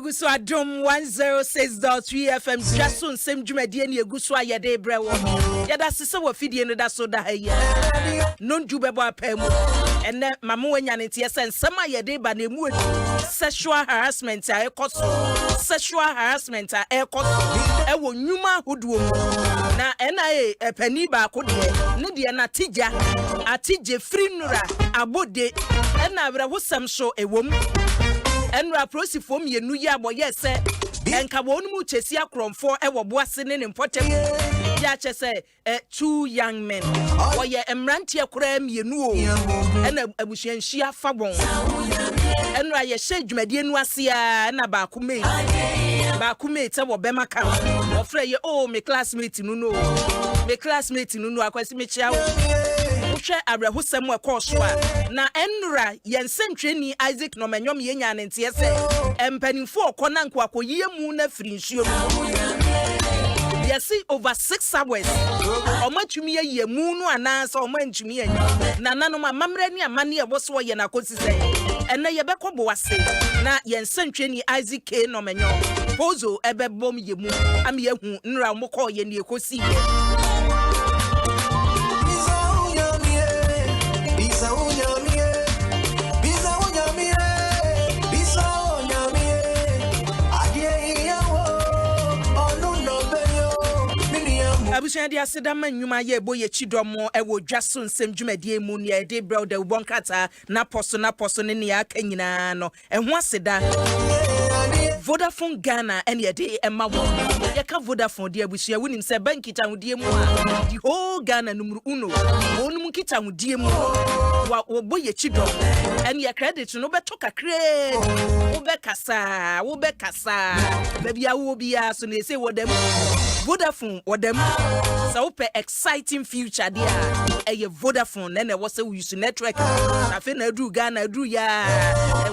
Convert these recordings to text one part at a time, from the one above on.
Egu so Adom 106.3 FM dwa so nsɛm dwumadie ne egu so a yɛde brɛ wɔ. Yɛda ase sɛ wɔ fidie no da so da ha yi a. Nondu bɛbɔ apaa mu. Ɛnɛ mama wanya ne nteɛ sɛ nsɛm a yɛde ba na emu edu sexual harassment a ɛkɔ so, sexual harassment a ɛkɔ so ɛwɔ nnwuma ahodoɔ mu. Na NIA panin baako deɛ ne deɛ na atigya atigye firi nnura abɔde ɛna awerɛhosɛm so ɛwom. Ɛnura apolisifoɔ mmienu yi a wɔyɛɛ sɛ ɛnka wɔn mu kyesi akorɔmfoɔ ɛwɔ Boase ne ne mpɔtam yɛ akyɛ sɛ two young men, wɔyɛ mmeranteɛ koraa mmienu o, ɛna abusua nhyia fa wɔn. Ɛnura yɛhyɛ dwumadie no ase a, ɛna baako mate sɛ wɔbɛma ka wɔfrɛ yɛ o, me classmate no, me classmate no. Akwasi, mekyia wo. Wohwɛ awerɛhosɛm a ɛkɔɔ so a, na ɛnura yɛn nsɛntwerɛni Isaac Nɔmɛnyɔm yɛnya ne nteɛ sɛ mpanimfoɔ ɔkɔ na nkoakɔyie mu no afiri nsuo no. Yɛsi over 6 hours ɔmo atumi ayi emu no anaasɛ ɔmo antumi ayi. Nananom amammerɛ ne amanneɛ ɛwɔ so ɔyɛ n'akɔsi sɛ ɛnɛ yɛbɛkɔ Boase na yɛn nsɛntwerɛni Isaac K Nɔmɛnyɔ pozo ɛbɛbɔm yɛ mu ama yɛhu nnura ɔmo kɔɔ yɛ ne ɛkɔsi yɛ. Bisa unyamie, bisa unyamie, bisa unyamie, bisa unyamie. Adie iyawo, onu no beyo, mini amu. Abusua de aseda ma nnwuma yɛ ɛbɔ yɛ akyi dɔm ɛwɔ dwa so nsɛm dwumadie mu nea yɛde brɛ wo dawubɔ nkrataa napɔ so ne nea aka nyinaa no ɛho aseda. Vodafone Ghana ɛne yɛde ɛma wɔn. Yɛka Vodafone de, abusua, wonim sɛ ba nkitahodie mu a, the whole Ghana numero uno wɔn mu nkitahodie mu wa wɔbɔ yɛ akyi dɔm. Ɛne yɛ credit no wobɛtɔ kakraa, wobɛkasa wobɛkasa baabi a wowɔ biara so na ɛsɛ wɔ dɛm Vodafone wɔ dɛm. Sɛ wopɛ exciting future deɛ a, ɛyɛ Vodafone na ɛna ɛwɔ sɛ wouse network. Afei na aduru Ghana aduru yaa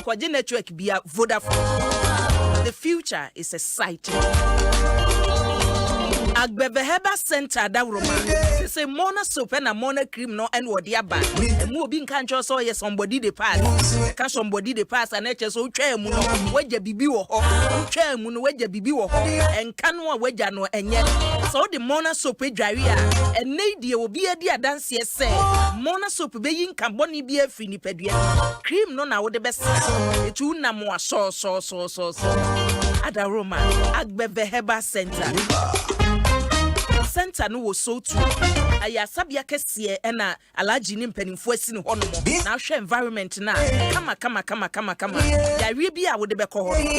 nkɔgye network bia. Vodafone, the future is exciting. Agbɛvɛ Herbal Center adaworoma sese Mona soap ɛna Mona cream no ɛna ɔde aba. Ɛmu obi nka nkyɛn sɛ ɔyɛ somebody dey pass. Ɛka somebody dey pass ana ɛkyɛ sɛ wotwaa mu no wagya bibi wɔ hɔ, wotwaa mu no wagya bibi wɔ hɔ. Ɛnka no a wagya no ɛnyɛ sɛ wode Mona soap adware a, ɛnɛ yi deɛ obi adi adanseɛ sɛ Mona soap bɛyi nka bɔne bi afiri nipadua. Cream no na wode bɛsa ɛtu wonam a sɔɔsɔɔsɔɔsɔɔsɔ. Adaworoma Agbɛvɛ Herbal Center, center no wɔ Sotu ɛyɛ asabea kɛseɛ ɛna Alagye ne mpanimfoɔ asi ne hɔnom na ahwɛ environment no a kama kama kama kama kama. Yareɛ bi a wode bɛkɔ hɔ no,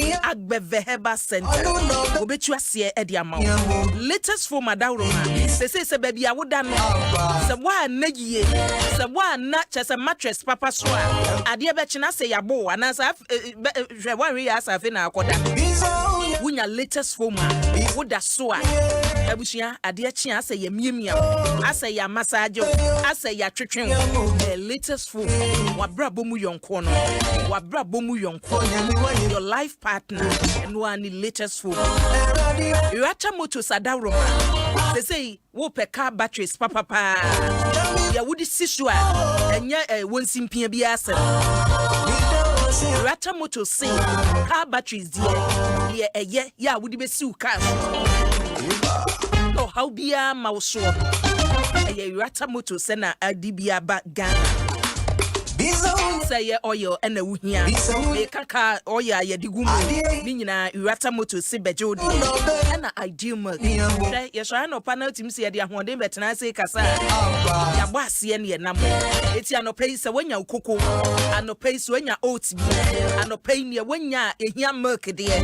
Agbɛvɛ Herbal Center wɔbɛtu aseɛ de ama wo. Latest foam adaworoma sesei sɛ baabi a woda no sɛ woanna yie, sɛ woanna kyɛ sɛ mattress papa so a, adeɛ bɛkyena sɛ yɛabo anaasɛ hwɛ woanhwɛ yɛ asa afei na akɔda. Wonya latest foam a woda so a, abusua, adeɛ kye a asɛ yɛ miamia wo, asɛ yɛ amassage wo, asɛ yɛ atwetwe wo. Latest foam, wabrabɔ mu yɔnkoɔ no, wabrabɔ mu yɔnkoɔ, your life partner, ɛno ara ne latest foam. Irata Motors adaworoma sesei wopɛ car batteries papapaa deɛ wode si so a ɛnyɛ wɔn nsimpia bi asɛm. Irata Motors se car batteries deɛ deɛ ɛyɛ yɛ a wode bɛsi wo car so na ɔhaw biara ma wo soɔ no, ɛyɛ Irata Motors sɛ adi bi aba Ghana. Sɛ ɛyɛ oil ɛna wohia, meka car oil a yɛde gu mu ne nyinaa, Irata Motors se bɛgye wo deɛ. Ɛna Ideal Milk, hwɛ, yɛsɔre anɔpa na wotumi sɛ yɛde ahoɔden bɛtena ase kasa a yɛabɔ aseɛ ne yɛnam. Ɛti anɔpa yi sɛ woanya wo koko, anɔpa yi sɛ woanya oat bi, anɔpa yi neɛ woanya a ɛhia milk deɛ,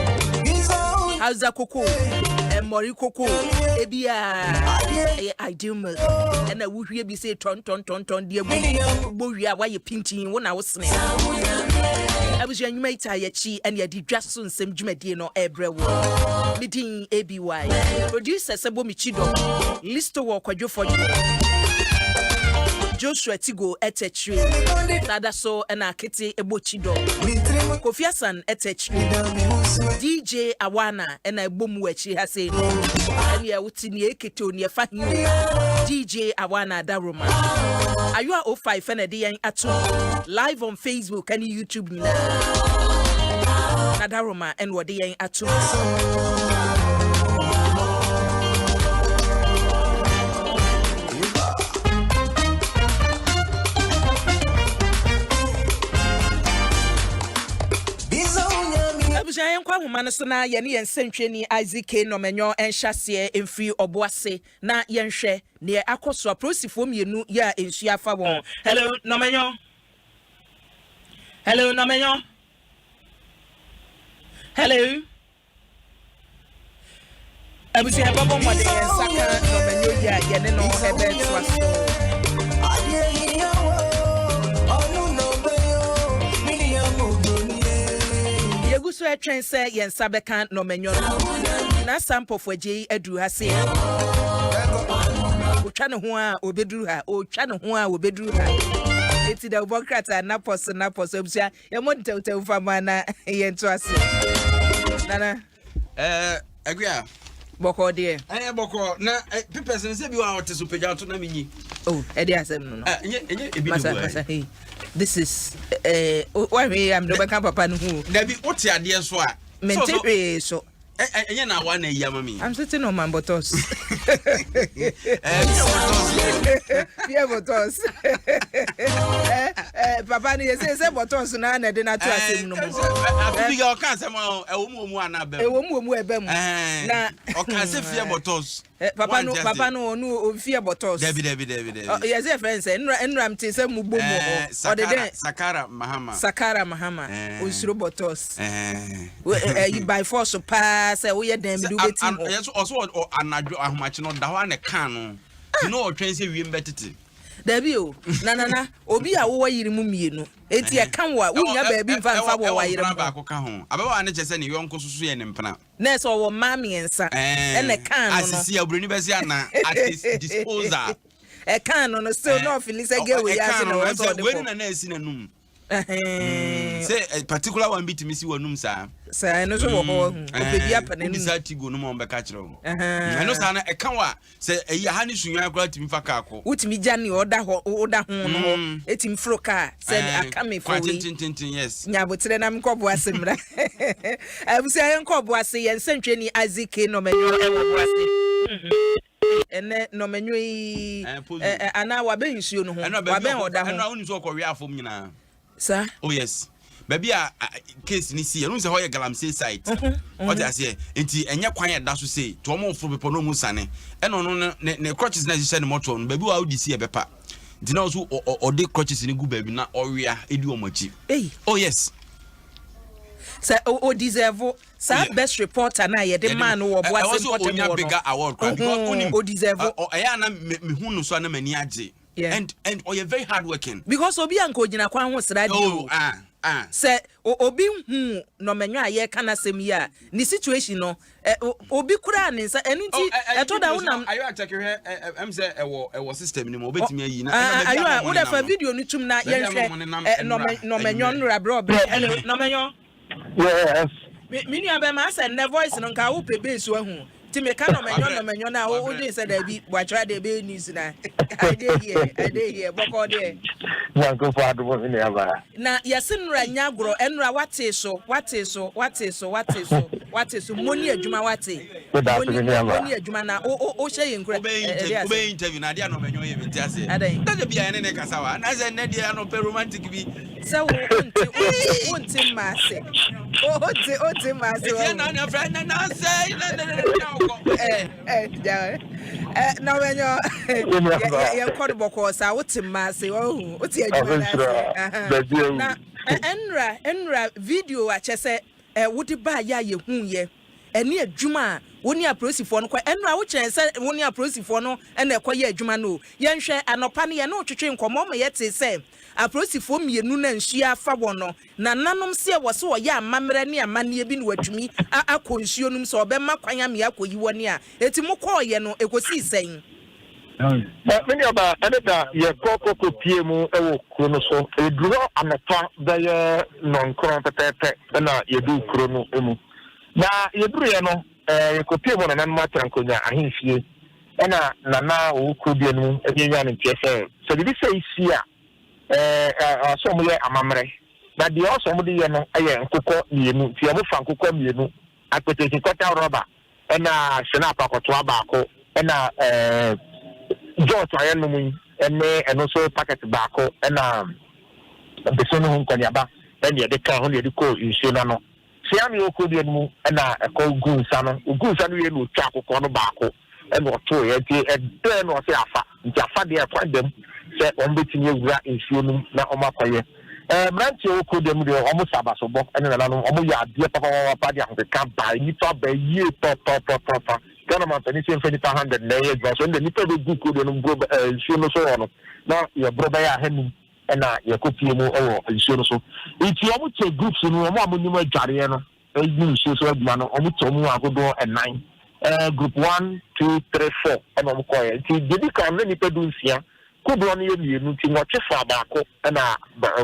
Hausa koko, mmɔre koko ebiaa, ɛyɛ Ideal Milk ɛna wohwie bi sɛ tɔntɔntɔntɔn deɛ gu wobɔ wie a woayɛ pintin wo na wosene. Abusua, nnwuma yi taa yɛkyi ɛne yɛde dwa so nsɛm dwumadie no ɛrebrɛ wo. Me din ABY, producer sɛ bɔ me kyi dɔ Listo wɔ Kwadwo Fɔdwo, Joshua Tigo ɛtɛ akyire sada so, ɛna Akete ɛbɔ kyi dɔ, Kofi Asan ɛtɛ akyire, DJ Awana ɛna ɛbɔ mu wɔ akyire ha sei no. Ɛne wote nea ɛkete o, nea ɛfa he o, DJ Awana adaworoma. Ayo a 05 ɛna ɛde yɛn ato live on Facebook ɛne YouTube nyinaa. Na Daroma ɛna ɔde yɛn ato mu. Abusua, yɛnkɔ ahoma no so na yɛne yɛn nsɛntwerɛni Isaac K. Nɔmɛnyɔ nhyɛ aseɛ mfiri ɔbo ase na yɛnhwɛ neɛ akɔ so. Apolisifoɔ mmienu yɛ a nsuo afa wɔn. Hello, Nɔmɛnyɔ. Hello, Nɔmɛnyɔ. Hello. Abusua, yɛbɛbɔ mmɔden yɛn nsa ka Nɔmɛnyɔ yi a yɛne no ɛbɛtoa so. Yɛgu so ɛtwɛn sɛ yɛn nsa bɛka Nɔmɛnyɔ no na saa mpɔfo agye yi aduru ha se otwa ne ho a obɛduru ha, otwa ne ho a obɛduru ha. Eti da wobɔ krataa napɔ so napɔ so. Abusua, yɛmmɔ ntɛwtɛw fa ma na yɛnto ase. Nana. Akua. Bɔkɔɔ deɛ? Ɛyɛ bɔkɔɔ na papers no sɛ bi wɔ a ɔte so pagya to na menyi. Oh, ɛde asɛm no. Ɛnyɛ ebi ne masa bu. Masa, hey, this is wahwɛ yi am de wobɛka papa no ho o. Dabi, wote adeɛ so a. Mente hwee so. Ɛnyɛ na awa na ayi ama mi. I'm sitting on my buttocks. Fear buttocks. Fear buttocks. Papa no yɛ sɛ buttocks na na ɛde no ato asɛm no mu. Afi bi ɔka asɛm a ɛwɔ mu wɔ mu ana bɛm. Ɛwɔ mu wɔ mu, ɛbɛ mu. Na ɔka sɛ fear buttocks. Papa no, papa no, ɔno ɔmfie buttocks. Dabi, dabi, dabi, dabi. Yɛ sɛ fɛn sɛ nnura nnura mte sɛ mu bɔ mu wɔ hɔ. Ɔde dɛn? Sakara Mahama. Sakara Mahama. Onsuro buttocks. Ɛyi by force paa sɛ woyɛ dan bi de wobɛti hɔ. Yɛ so ɔso anadwo ahomakye no ɔda hɔ a na kan no. Ti na ɔtwɛn sɛ wiem bɛtete. Dabi o, na nana obi a wowɔ yere mu mmienu eti ɛka wo a, wonya baabi mfa wɔ wayere mu. Mu. Baako ka ho. Ababaawa ne kyɛ sɛ ne yɔnko soso yɛ ne mpena. Na ɛsɛ ɔwɔ mmaa mmiɛnsa ɛna ɛka no no. Asisi aburoni bɛsi ana at his disposal. Ɛka no no still na ɔfeel sɛ girl wei ase na wɔn sɛ ɔde Wei kɔ. na esi n'anum. Sɛ particular one bi tumi si w'anum saa. Saa ɛno nso wɔ hɔ, ɔpɛ bi apa n'anum. Wobisa Tigo no ma ɔmbɛka kyerɛ wo. Ɛno saa no ɛka wo a, sɛ ɛyi aha ne sunwan koraa tumi fa kaa kɔ. Wotumi gya nea ɔda hɔ, ɔda ho no hɔ, etumi foro kaa sɛ aka me fo kwan wei. Tententen, yes. Nyabotere na nkɔ boase mmra. Abusua, yɛn nkɔ boase. Yɛn nsɛntwɛni Isaac K. Nɔmɛnyo ɛwɔ boase. Ɛnɛ Nɔmɛnyo yi Pozo. Anaa wabɛn nsuo no ho? Ɛno a baabi Wabɛn a ɔda ɛno a ho wonim sɛ ɔkɔwe afom nyinaa. Saa. Oh yes, baabi a case ni si ɛno sɛ hɔ yɛ galamsey site, ɔte aseɛ, nti ɛnyɛ kwan a ɛda so sei nti wɔn foro bepɔ na wɔn sane. Ɛna ɔno no ne crutches na ɛhyehyɛ ne mɔtoɔ no, baabi wɔ a wodi si ɛbɛpa, nti na ɔso ɔde crutches no gu baabi na ɔwea edi wɔn akyi. Ei. Oh yes. Sɛ o deserve saa best reporter na yɛde maa no wɔ boase Ɛwɔ sɛ mpɔtam onya wɔ bigger no award koraa because onim o deserve. Ɛyɛ a na mehu no so a na m'ani agye and ɔyɛ very hard working. Because obi a nka ogyina kwan ho sra di oh o. Ah ah. Sɛ obi hu Nɔmɛnwa a yɛka n'asɛm yi a, ne situation no obi koraa ne nsa ɛno nti ɛtɔ da wonam. Ayo akyɛke hwɛ ɛ ɛm sɛ ɛwɔ system ni mu, obetumi ayi na Ah, ɛna baabi ayo a a mɔmɔ wode fa nenam no. video no tum na Baabi a yɛnhwɛ mɔmɔ nenam nɔmɛ nnura Nɔmɛnyɔ anwummerɛ. nnura berɛ ɔbrɛ. Hello, Nɔmɛnyɔ. Yes. Me nua bɛma asɛ nnɛ voice no nka wopɛ bass wahu, nti meka Nɔmɛnyɔ Wabrɛ. Nɔmɛnyɔ no a Wabrɛ. wodwen sɛ daabi boakyerɛ deɛ ɛbɛyɛ news na I dey here, I dey here. Bɔkɔɔ deɛ? Nyankopɔn adom, me nuabaa. Na yɛse nnora nya agorɔ. Ɛnnora watee so, watee so, watee so, watee so, watee so. Mmɔ adwuma, wate. Meda ase, me nuabaa. Mmɔ adwuma na wohyɛ yɛ nkura. Wobɛyɛ ɛde interview asɛm. Wobɛyɛ interview na adeɛ a Nɔmɛnyɔ yɛ mi nti aseɛ. Adɛn? Dada bi a yɛne ne kasa wa anaasɛ nnɛ deɛ anɔpɛ romantic bi. Sɛ wo wonte mma ase, wonte mma ase. Ɛti Wahu. ɛna ne frɛ na nansɛ na na na na wokɔ. Ɛ gya ɛ Nɔmɛnyɔ. Me nuabaa. Yɛnkɔ no bɔkɔɔ saa. Wote mma ase, wahu, wote adwuma no ase. Ɔbɛnhyira. Baabi awu. Na ɛnura video akyɛ sɛ wode baa yɛ a yɛhu yɛ ɛne adwuma a wo ne apolisifoɔ no kɔ ɛnura. Wokyerɛ sɛ wo ne apolisifoɔ no ɛna ɛkɔyɛ adwuma no o. Yɛnhwɛ anɔpa no yɛne wotwetwe nkɔmmɔ ma yɛte sɛ apolisifoɔ mmienu na nsuo afa wɔn no, nananom sɛ wɔ sɛ ɔyɛ amammerɛ ne amanneɛ bi na watumi akɔ nsuo no mu sɛ ɔbɛma kwan ame akɔyi wɔ ne a eti mo kɔɔyɛ no ɛkɔsii sɛn? Me nuabaa, ɛne da yɛkɔ kɔkɔ pie mu wɔ kuro no so. Ɛduru hɔ anɔpa bɛyɛ 9 pɛpɛɛpɛ ɛna yɛduu kuro no mu. Na yɛduruiɛ no, yɛkɔpie mu nananom atena nkonnwa ahemfie, ɛna nana a ɔwɔ kuro bia no mu ɛde nya no nteɛ sɛ biribi sɛ si a, sɛ ɔmoyɛ amammerɛ. Na deɛ ɔsɛ wɔde yɛ no yɛ nkokɔ mmienu, nti wɔfa nkokɔ mmienu, akpetesi kɔta rɔba, ɛna hyena apakɔtoa baako, ɛna ɛɛ jɔt a yɛnom yi ɛne ɛno nso packet baako, ɛna beso no ho nkɔneaba ɛna yɛde ka ho na yɛde kɔɔ nsuo no ano. Sia ne ɔkɔ deɛ no mu ɛna ɛkɔ gu nsa no, ogu nsa no wie na otwa akokɔ no baako ɛna ɔtoo yɛ, nti ɛdɛɛ na ɔsɛ afa, nti afa deɛ ɛkwan dɛm sɛ wɔn bɛtumi awura nsuo no mu na wɔn akɔyɛ. Mmeranteɛ wɔ kuro deɛ mu deɛ, wɔn sa abasobɔ ɛne nananom, wɔn yɛ adeɛ papapapa de ahokeka baa nipa ba yie papapapa. Ghana mampanin sɛ nfa nipa 100 na ɛyɛ adwuma so, ɛnna nipa bɛgu kuro deɛ no buro nsuo no so hɔ no na yɛboro bɛyɛ 500 ɛna yɛkɔ pie mu ɛwɔ nsuo no so. Nti wɔn kyɛ groups no, wɔn a wɔn nim adwareɛ no, ɛgu nsuo so adwuma no, wɔn kyɛ wɔn mu ahodoɔ ɛnan, group one, two, three, four ɛna wɔn kɔɛ. Nti deɛ di kan no, nipa 16, kodoɔ no yɛ mmienu, nti 8 fa baako ɛna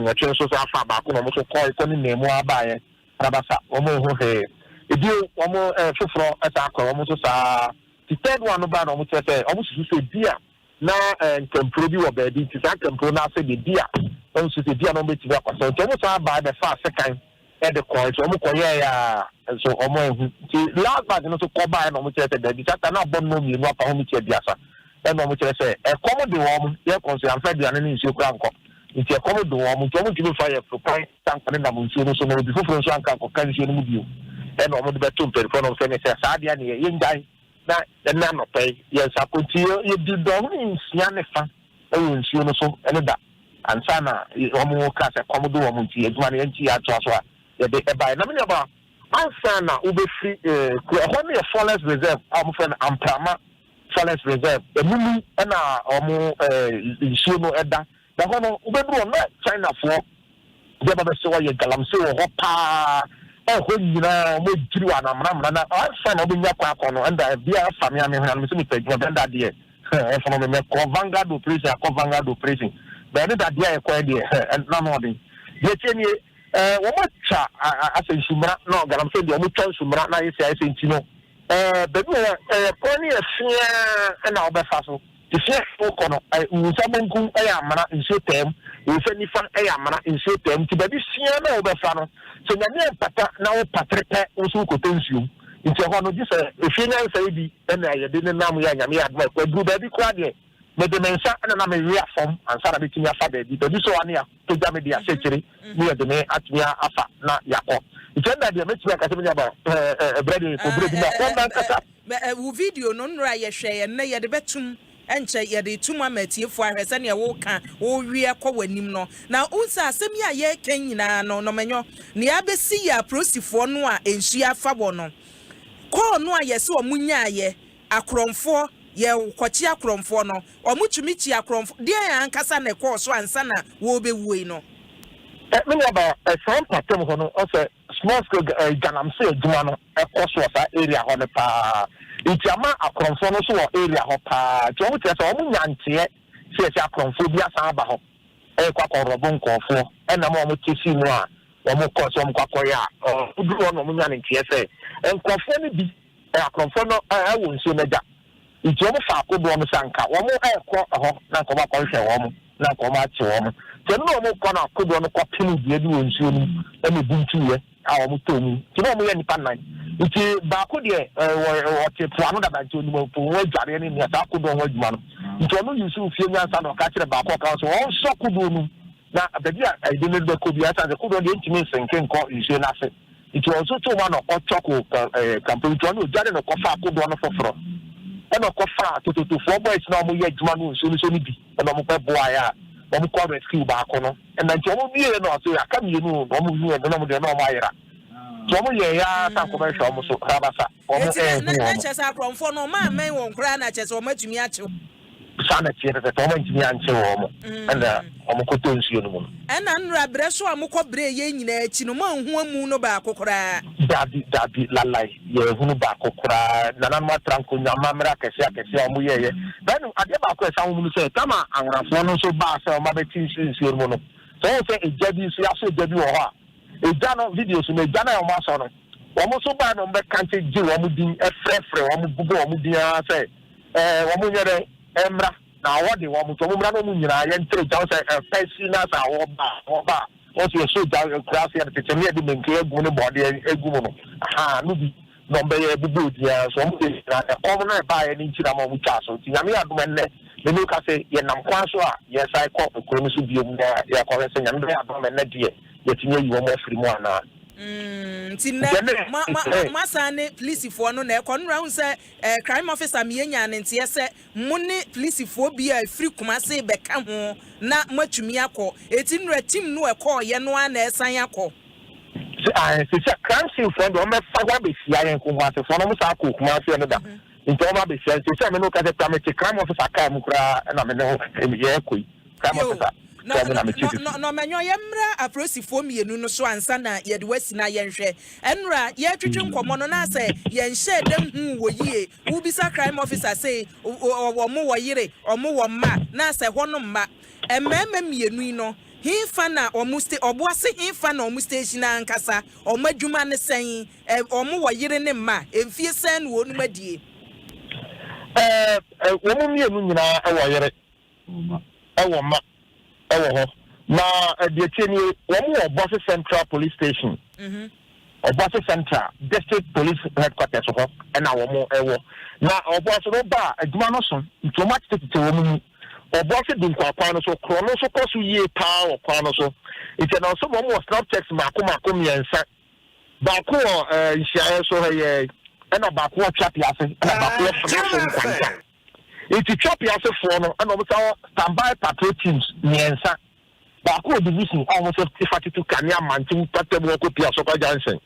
8 nso so afa baako na wɔn nso kɔɛ kɔ ne nan mu abaeɛ arabasa, wɔn ho hwee. Ebi wɔn foforɔ ɛsa akɔ wɔn nso saa. The third one no ba na wɔn kyerɛ sɛ wɔn susu sɛ bi a na nkampuro bi wɔ baabi, nti saa nkampuro no ase de bi a wɔn nso sɛ bi a na wɔn bɛtumi akɔsɛ, nti wɔn san baa bɛfa asekan ɛde kɔɛ, nti wɔn kɔyɛɛ a nso wɔn ehu. Nti last batch no nso kɔ baa na wɔn kyerɛ sɛ baabi sata na abɔ nnɔm 2 apa ho mi kyɛ 30, ɛna wɔn kyerɛ sɛ ɛkɔm de wɔn, yɛ kɔ nso yɛnfɛ aduane ne nsuo kora nkɔ, nti ɛkɔm de wɔn, nti wɔn ntumi fa yɛ kwan sanka ne nam nsuo no so na obi foforɔ nso anka nkɔka nsuo no mu bio, ɛna wɔn de bɛto mpanyinfoɔ no sɛ ne sɛ saa adeɛ ne yɛ yɛngyae na ɛna anɔpɛ yi yɛn nsa ko. Nti yɛdi dɔnhwere 6 ne fa ɛwɔ nsuo no so ɛne da ansa na wɔn ka sɛ kɔm de wɔn, nti adwuma no yɛn ti yɛ atoa so a yɛde ɛbaeɛ. Na mi nua ansa na wobɛfiri kuro ɛhɔ no yɛ forest reserve a wɔfrɛ no Amprama Forest Reserve, ɛmu mu ɛna wɔn nsuo no ɛda. Na hɔ no wobɛduru hɔ na Chinafoɔ deɛ ba bɛsɛ wɔyɛ galamsey wɔ hɔ paa. Ɛhɔ nyinaa wɔn adwiri wɔ anamnamna na ansa na wɔbɛnya kɔ akɔ no, ɛnda bia afa me ame hwena no sɛ mepɛ adwuma bɛnda deɛ ɛfɔnɔ me mɛkɔ vanguard operation, akɔ vanguard operation bɛn ne dadeɛ a yɛkɔɛ deɛ ɛna no ɔden deɛ tie nie. Wɔn atwa asɛ nsumuna na galamsey deɛ wɔn twa nsumuna na ayɛ sɛ ayɛ sɛ, nti no baabi wɔ kwan no yɛ fia ɛna wɔbɛfa so te fia wokɔ no. Wo nsa benkum ɛyɛ amena, nsuo tɛm, wo nsa nifa ɛyɛ amena, nsuo tɛm, nti baabi fia na wɔbɛfa no sɛ Nyame mpata na wo patere pɛ, wo nso wokɔtɔ nsuom. Nti ɛhɔ no gye sɛ efie nyansa yi bi ɛna yɛde ne nam yɛ Nyame yɛ adoma ɛkɔ aduru baabi koraa deɛ, mede me nsa ɛna na mewe afɔm ansa na metumi afa baabi. Baabi so ane apagya me de ahyɛkyere ne yɛde me atumi afa na yɛakɔ. Nti ɛnna deɛ mɛtumi akasɛ me nuaba ɛbrɛ de kɔbrɛ bi na wɔn nankasa. Wo video no nnora yɛhwɛ yɛn nnɛ yɛde bɛtum, ɛnkyɛ yɛde tum ama atiefoɔ ahwɛ sɛnea woka wowie kɔ w'anim no. Na wohu sɛ asɛm yi a yɛreka nyinaa no nɔmanyɔ nea abɛsi yɛ apolisifoɔ no a nsuo afa wɔ no kɔɔ no a yɛsɛ ɔmo nyaayɛ akorɔmfoɔ, yɛkɔkye akorɔmfoɔ no, ɔmo tumi kyi akorɔmfoɔ deɛ ankasa na ɛkɔɔ so ansa na wɔrebɛwuo yi no. Me nuaba, saa mpatam hɔ no ɔsɛ small scale galamsey adwuma no ɛkɔ so wɔ saa area hɔ no paa, nti ama akorɔmfoɔ no nso wɔ area hɔ paa. Nti wɔn kyerɛ sɛ wɔn nyanteɛ sɛ yɛsɛ akorɔmfoɔ bi asan aba hɔ ɛkɔ akɔrɔbo nkɔɔfoɔ, ɛnam a wɔn te si mu a wɔn kɔ sɛ wɔn kɔ akɔyɛ a ɔduru hɔ na wɔn nya ne nteɛ sɛ nkɔɔfoɔ no bi akorɔmfoɔ no ɛwɔ nsuo n'agya, nti wɔn fa akodoɔ no sɛ anka wɔn ɛrekɔ hɔ na nka wɔn akɔhwehwɛ wɔn na nka wɔn akye wɔn. Nti ɛno na wɔn kɔ na akodoɔ no kɔpem dua bi wɔ nsuo no mu ɛna ebi ntuiɛ a wɔn tɔ mu. Nti na wɔn yɛ nipa nnan, nti baako deɛ wɔ ɔte po ano dada, nti onim po ho adwareɛ ne nea saa kodoɔ ho adwuma no. Nti ɔno yi so fie nyansa na ɔka kyerɛ baako ɔka so ɔnsɔ kodoɔ no mu na baabi a ɛde no bɛkɔ bi asan sɛ kodoɔ deɛ ntumi nsenke nkɔ nsuo n'ase. Nti ɔnso to mu na ɔtɔ ko kampo, nti ɔno odware no kɔfa kodoɔ no foforɔ ɛna ɔkɔfa tototofoɔ boys na wɔn yɛ adwuma no nsuo no so no bi ɛna wɔn bɛ boa yɛ a wɔn kɔ rescue baako no. Ɛna nti wɔn wie no ɔsɛ aka mmienu na wɔn wie no na wɔn deɛ na wɔn ayera, nti wɔn yɛ ya san kɔ bɛhwɛ wɔn so rabasa wɔn ɛɛhu wɔn. Na kyerɛ sɛ akorɔmfoɔ no ɔmo amɛn wɔn koraa na kyerɛ sɛ wɔn atumi akyew. Saa na teɛ pɛpɛpɛ, wɔn ntumi ankye wɔn ɛna wɔn kɔtɔ nsuo no mu no. Ɛna nnora berɛ so a mokɔ berɛ yɛn nyinaa akyi no, mo anhu amu no baako koraa? Dabi, dabi, lalai, yɛhunu baako koraa. Nananom atra nkonnwa amammerɛ akɛseɛ akɛseɛ a wɔn yɛɛyɛ bɛn adeɛ baako a ɛsan wɔn mu no sɛ tama anwonafoɔ no nso baa sɛ wɔn abɛti nsuo no mu no, sɛ wɔn sɛ egya bi nso yɛasɔ egya bi wɔ hɔ a egya no video so no, egya no a wɔn asɔ no, wɔn nso baa na wɔn bɛka gye wɔn din, ɛfrɛfrɛ wɔn, bobɔ wɔn din ara sɛ wɔn nyɛ dɛ ɛmra na awɔ de wɔn nti wɔn mmra na wɔn nyinaa yɛntere gya sɛ ɛpɛ si na sɛ awɔ ba awɔ ba. Wɔn sɛ yɛsɔ gya kura ase yɛde tete ne yɛde menke agu ne bɔɔdeɛ agu mu no, ahaa, no bi na wɔn bɛyɛ bobɔ odin ara nso wɔn de na ɛkɔm no ɛbaeɛ no nti na ma wɔn twaa so. Nti Nyame yɛ adom ɛnnɛ me ne wo ka sɛ yɛnam kwan so a yɛsan kɔ kuro no so biom na yɛakɔhwɛ sɛ Nyame bɛyɛ adom ɛnnɛ deɛ yɛatumi ayi wɔn afiri mu anaa. Nti nnɛ mo mo mo asan ne polisifoɔ no na ɛkɔ. Nnora wohu sɛ eh, crime officer meyɛ nyaa ne nteɛ sɛ mo ne polisifoɔ bi a ɛfiri Kumase bɛka ho na moatumi akɔ. Eti nnora team no ɛkɔɔyɛ no ara na ɛsan akɔ. Sɛ ae, sɛ sɛ crime scene foɔ deɛ wɔn bɛfa hɔ abɛhyia yɛn Kumase foɔ no, wɔn saa kɔɔ Kumase ɛno da. Nti wɔn abɛhyia. Nti sɛ me ne wo kasa koraa mete crime officer car mu koraa ɛna me ne wo yɛrekɔ yi. Crime officer car mu na mete sisi. Na ɔmanyɔ yɛmmra apolisifoɔ mmienu no so ansa na yɛde wo asi na yɛnhwɛ. Ɛnora yɛretwetwe nkɔmmɔ no na asɛ yɛnhyɛɛ da nhuu wɔ yie. Wobisa crime officer sei wɔn wɔ yere, wɔn wɔ mma na asɛ hɔ no mma. Mmarima mmienu yi no hefa na wɔn sta Ɔboase hefa na wɔn station ankasa? Wɔn adwuma ne sɛn? Wɔn wɔ yere ne mma? Mfie sɛn na wɔnom adie? Ɛɛ wɔn mmienu nyinaa wɔ yere, wɔ mma wɔ hɔ. Na deɛ ɛteɛ nie, wɔn wɔ Obuasi Central Police Station, Obuasi Central District Police Headquarters hɔ na wɔn wɔ. Na Obuasi no ba a, adwuma no so, nti wɔn atetetete wɔn mu. Obuasi Dunkwa kwan no so, korɔ no nso kɔ so yie paa wɔ kwan no so. Nti ɛnam sɛ wɔn wɔ snap checks mmaako mmaako mmiɛnsa. Baako wɔ nhyiaeɛ so ha yi, ɛna baako wɔ Tweape ase, ɛna baako wɔ Fena so Nkwanta. Nti Tweape asefoɔ no ɛna wɔn san wɔ standby patrol teams mmiɛnsa. Baako wɔ division a wɔn nso fa tutu kanea Mantam mpatamu hɔ kɔpie Asɔkwa Junction.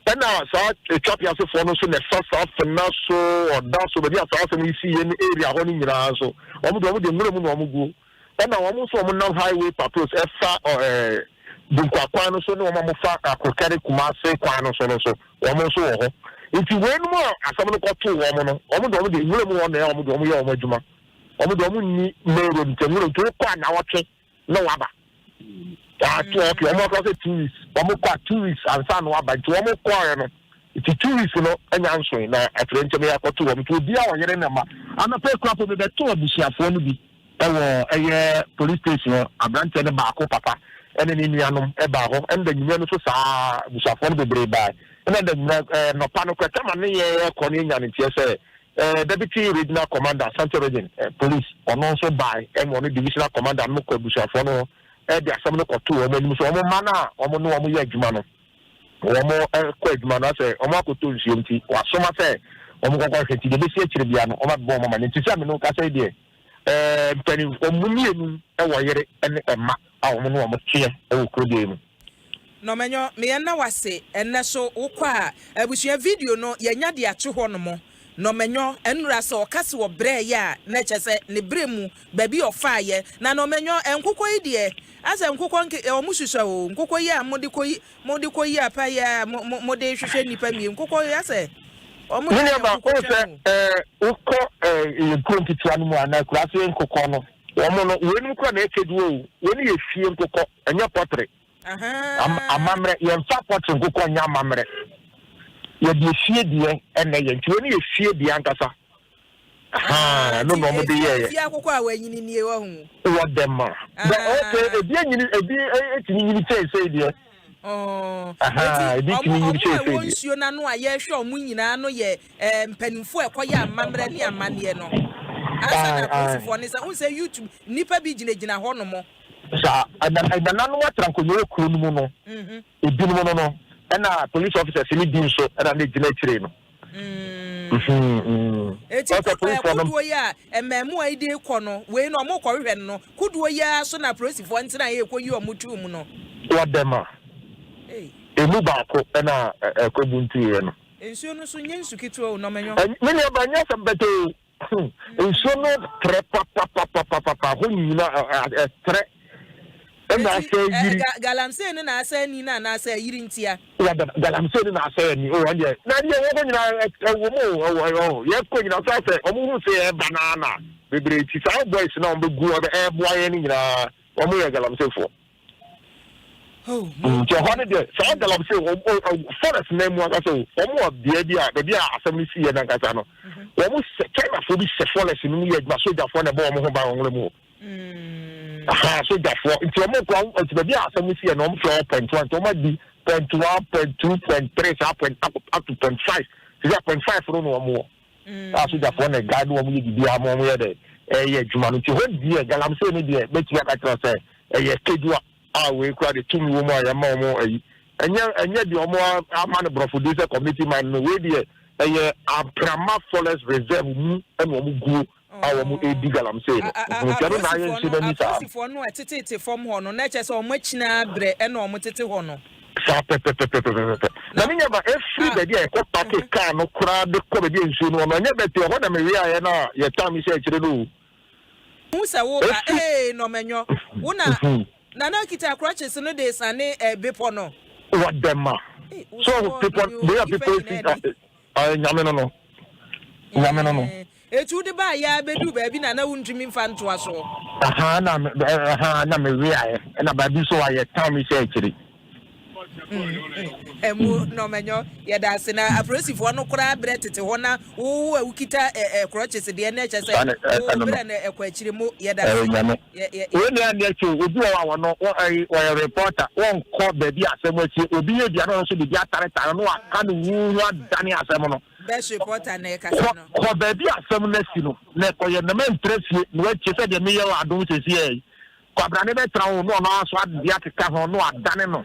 Ɛna saa Tweape asefoɔ no nso na ɛfa saa Fena so, Ɔda so, baabi a saa asɛm yi siiɛ ne area hɔ no nyinaa nso. Wɔn deɛ wɔn deɛ nwura mu na wɔn guo. Ɛna wɔn nso wɔn nam highway patrols ɛfa ɛɛ Dunkwa kwan no so ne wɔn a wɔfa Akrokɛre Kumase kwan no so no nso wɔn nso wɔ hɔ. Nti weinom a asɛm no kɔtoo wɔn no, wɔn deɛ wɔn deɛ nwura mu hɔ na wɔn deɛ wɔn yɛ wɔn adwuma. Wɔn deɛ wɔn nni main road nti nwura nti wokɔ a nawɔtwe na waba. Ato okay wɔn akora sɛ 2 weeks, wɔn kɔ a 2 weeks ansa na waba, nti wɔn kɔɔɛ no nti 2 weeks no anya nsoe na afei nkyɛn yɛ akɔto wɔn. Nti obi a ɔyere ne ma anɔpɛ ekura po bɛbɛto abusuafoɔ no bi ɛwɔ ɛyɛ police station hɔ. Aberanteɛ no baako papa ɛne ne nuanom ɛbaa hɔ, ɛna da nwummerɛ no so saa abusuafoɔ no bebree baa, ɛna da nwummerɛ nɔpa no kora tama ne yɛ kɔ ne nya ne nteɛ sɛ deputy regional commander, Ashanti Region Police, ɔno nso baa, ɛna ɔno divisional commander no kɔ abusuafoɔ no hɔ ɛde asɛm no kɔto wɔn anim so wɔn mma no a wɔn ne wɔn yɛ adwuma no, wɔn kɔ adwuma no asɛ wɔn akɔtɔ nsuo, nti wasoma sɛ wɔn kɔkɔ hwɛ. Nti deɛ bɛsi akyire bia no wɔn abɛbɔ wɔn ama ne. Nti sɛ mene kasa yi deɛ, mpanin wɔn mu mmienu wɔ yere ne mma a wɔn ne wɔn teɛ wɔ kuro deɛ mu. Nɔmɛnyɔ meyɛ nna wase ɛnɛ so wokɔ a abusua video no yɛnya de ato hɔ nom. Nɔmɛnyɔ nnura sɛ ɔka se ɔbrɛ yɛ a na kyɛ sɛ ne brɛ mu baabi ɔfaayɛ na nɔmɛnyɔ nkokɔ yi deɛ asɛ nkokɔ nke ɔmo susua o. Nkokɔ yi a mode kɔ yi, mode kɔ yi apa yi a mo mo mode hwehwɛ nipa mie nkokɔ yi asɛ ɔmo ne nuaba o sɛ wokɔ yɛ kuro nketewa no mu a na akuraase nkokɔ no wɔn no weinom kora na ɛkyɛ duo o. Wɔn yɛ fie nkokɔ, ɛnyɛ poultry. Amammerɛ yɛmfa poultry nkokɔ nyɛ amammerɛ, yɛde efie deɛ ɛna yɛ, nti wɔn yɛ fie deɛ ankasa ɛno na wɔn de yɛɛyɛ. Fie akokɔ a wɔanyini nie wɔ ho. Wɔ dɛm a bɛ okay, ebi enyini, ebi etumi nyini kyɛnsee deɛ. Ebi tumi nyini kyɛnsee deɛ. Ɔmo a ɛwɔ nsuo n'ano a yɛrehwɛ ɔmo nyinaa no yɛ mpanimfoɔ a ɛkɔyɛ amammerɛ ne amanneɛ no ansa na apolisifoɔ ne sɛ n sɛ YouTube nnipa bi gyinagyina hɔ nom. Saa ɛnananom atena nkonnwa wɔ kuro no mu no, ebinom no ɛna police officers ne bi nso ɛna ne gyina akyire no. Eti kodoɔ yi a mmɛɛmoa yi de kɔ no, wei no ɔmo kɔhwehwɛ no, kodoɔ yi ara so na apolisifoɔ ntena yɛ kɔ yi ɔmo tuu mu no. Wɔ dɛm a emu baako ɛna ɛkɔ buntuiɛ no. Nsuo no so nye nsu ketewa o, nɔmɛnyɔ. Me nua ba, nyɛ asɛm bɛtɛ o. Nsuo no trɛ papapapapapa hɔ nyina, ɛtrɛ ɛna asɛ yiri. Galamsey no na asɛ ani no anaasɛ ayiri ntia? Galamsey no na asɛ ani o. Ɔdeɛ na deɛ wɔkɔ nyinaa ɛwɔ mu o, ɛwɔ ɛwɔ yɛkɔ nyinaa so asɛ ɔmo hu sɛ ɛba naa na bebree ti saa boys na ɔmo bɛ gu ɔbɛ ɛɛboa yɛn no nyinaa, ɔmo yɛ galamseyfoɔ. Nti ɛhɔ no deɛ saa galamsey forest nan mu ankasa o, wɔn wɔ beɛ bi a baabi a asɛm no si yɛ nankasa no, wɔn hyɛ Chinafoɔ bi hyɛ forest no mu yɛ adwuma, sogyafoɔ na ɛbɔ wɔn ho ban wɔn nwura mu hɔ. Aha, sogyafoɔ nti wɔn kɔ nti baabi a asɛm si yɛ no wɔn frɛ hɔ point one, nti wɔn adi point one, point two, point three, saa point up up to point five, sisi a point five no na wɔn wɔ. A sogyafoɔ na guide wɔn yɛ biribi ama wɔn yɛ dɛ ɛyɛ adwuma no. Nti hɔ deɛ galamsey no deɛ bɛtumi aka kyerɛ sɛ ɛyɛ kejuwa a wei kura de tumi wɔ mu a yɛma wɔn ayi. Ɛnyɛ ɛnyɛ deɛ wɔn ama no borɔfo din sɛ community mine no, wei deɛ ɛyɛ Aprama Forest Reserve mu ɛna wɔn guo a wɔn redi galamsey no. Nti ɛno na ayɛ nhyɛ n'ani saa. Apolisifoɔ no a ɛtetete fam hɔ no, na ɛkyerɛ sɛ wɔn akyina abrɛ ɛna wɔn tete hɔ no. Saa pɛpɛpɛpɛpɛpɛ. Na me nyaba efiri baabi a yɛkɔ pake kaa no koraa de kɔ baabi a nsuo no wɔ no, ɛnyɛ bɛte ɛhɔ na meweaeɛ no a yɛtaa me hyɛ akyire no o. Hu sɛ wo ba ee nɔmɛnyɔ wo na Nana kita crutches no de sane eh, bepɔ no. What the ma? So people, they are people. Nyame no no. Nyame no no. Etu de ba ya bedu baabi na na wontumi mfa ntoa soɔ. Aha na aha na me weaɛ na baabi so ayɛ town mi sɛ akyiri. Ɛmu nɔmɛnyɔ yɛda ase na apolisifoɔ no koraa brɛ tete hɔ na wo a wokita crutches deɛ na ɛkyɛ sɛ wo brɛ no ɛkɔ akyiri mu yɛda ase. Nyame. Wei na ɛnyɛ kyɛ obi wɔ hɔ a wɔno wɔyɛ reporter, wɔnkɔ baabi asɛm akyi, obi yɛ bia na ɔno nso de bi ataretare no aka no wu ho adane asɛm no. Best reporter na ɛkasa no. Kɔ baabi asɛm no asi no na ɛkɔyɛ na mantra fie na wakyie sɛ deɛ meyɛ wɔ adom sɛsi ɛ kwabrane bɛtra wo na ɔno aso adeɛ akeka ho na wadane no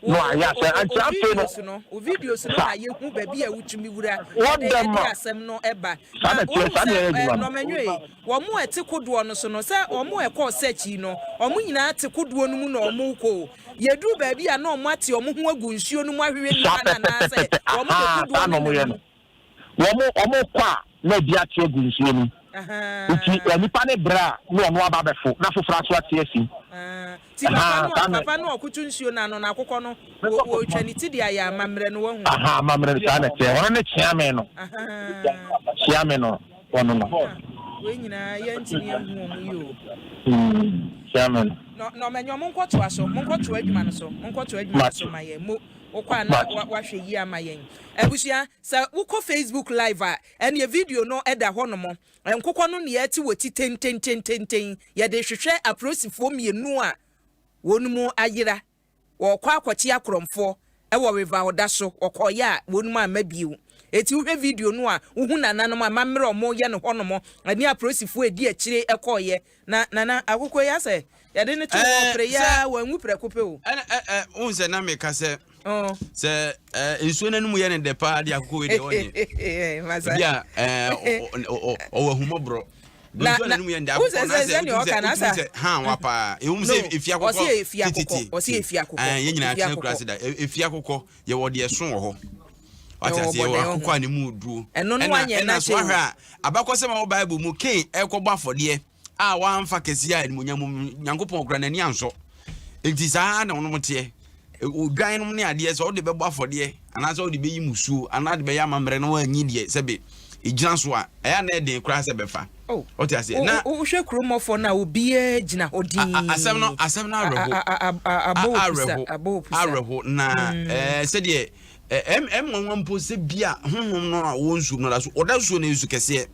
na wayɛ asɛ nti afei no. Wo videos no na yɛhu baabi a wotumi wura ɛde ɛde asɛm no ɛba. Saa na ɛteɛ, saa na ɛyɛ adwuma no. Nɔmɛnwoe, wɔn a ɛte kodoɔ no so no, sɛ wɔn a ɛkɔɔ search yi no, wɔn nyinaa te kodoɔ no mu na wɔn rekɔ o. Yɛduru baabi a na wɔn ate wɔn ho agu nsuo no mu ahwehwɛ nnipa no anaasɛ wɔn de kodoɔ no nam mu. Wɔn wɔn kɔ a na ebi ate agu nsuo no mu. Nti nipa no brɛ a na ɔno aba abɛfo na foforɔ aso ate asi. Ti papa no papa no ɔkoto nsuo no ano no akokɔ no wɔretwa ne ti de ayɛ amammerɛ no wahu. Aha amammerɛ no saa na ɛteɛ, ɔno ne kyeame no. Kyeame no ɔno no. Wei nyinaa yɛntumi ahu wɔn yi o. Kyeame no. Na na ɔmɛnyɛ monkɔtoa so, monkɔtoa adwuma no so, monkɔtoa adwuma no so ma yɛn mo wokɔ a na wahwɛ yie ama yɛn. Abusua, sɛ wokɔ Facebook live a, ɛneɛ video no da hɔ nom. Nkokɔ no nea ɛte wɔ ti tententententen. Yɛde rehwehwɛ aprosifoɔ mmienu a wɔn mu ayera. Wɔrekɔ akɔkye akorɔmfoɔ wɔ River Oda so. Wɔkɔeɛ a wɔn mu amma bio. Enti wohwɛ video no a, wohu nananom amammerɛ a wɔyɛ no hɔnom ne aprosifoɔ a ɛdi akyire kɔeɛ. Na Nana, akokɔ yi asɛ yɛde no to hɔ ɔpere yi ara, wanwu prɛko pɛ o. Ɛna ɛ ɛ wohu sɛ na meka sɛ sɛ ɛ nsuo no anim yɛ ne dɛ paa deɛ akokɔ wei deɛ ɔnyɛ. Ebi a ɛ ɔwɔ ahummɔborɔ. Na nsuo na no anim yɛ ne dɛ wohu sɛ akokɔ na sɛ sɛ sɛnea wotumi ɔka sɛ no wotumi asa sɛ han wa paa. Ɛwom no sɛ efi akokɔ ɔse efi akokɔ tititi ɔse efi akokɔ ɛn yɛn nyinaa efi tena kura akokɔ ase da efi akokɔ yɛwɔ deɛ ɛso wɔ hɔ. Wate yɛwɔ aseɛ, yɛwɔ bɔdɛn akokɔ ho a ne mu duro. Ɛno no Ɛna wanyɛ ɛna so n'akyɛ ahwɛ o. a abakɔsɛm a ɛwɔ Bible mu Kain ɛrekɔbɔ afɔdeɛ a wamfa kɛseɛ a animuonyam mu Nyankopɔn kura n'ani ansɔ. Enti saa na wɔnom teɛ. Odwan nom ne adeɛ sɛ wode bɛbɔ afɔdeɛ anaasɛ wode bɛyi musuo anaa de bɛyɛ amammerɛ na woanyi deɛ sɛbe ɛgyina so a ɛyɛ a na ɛden koraa sɛ bɛfa. Oh, Wote aseɛ? Na wohwɛ kurom hɔfoɔ no a obiara gyina hɔ dinn. Asɛm no asɛm no awerɛho. Awerɛho awerɛho na ɛɛ sɛdeɛ ɛm ɛm nwanwa mpo sɛ bi a honhom no a wɔwɔ nsuo mu no da so ɔda nsuo no nsu kɛseɛ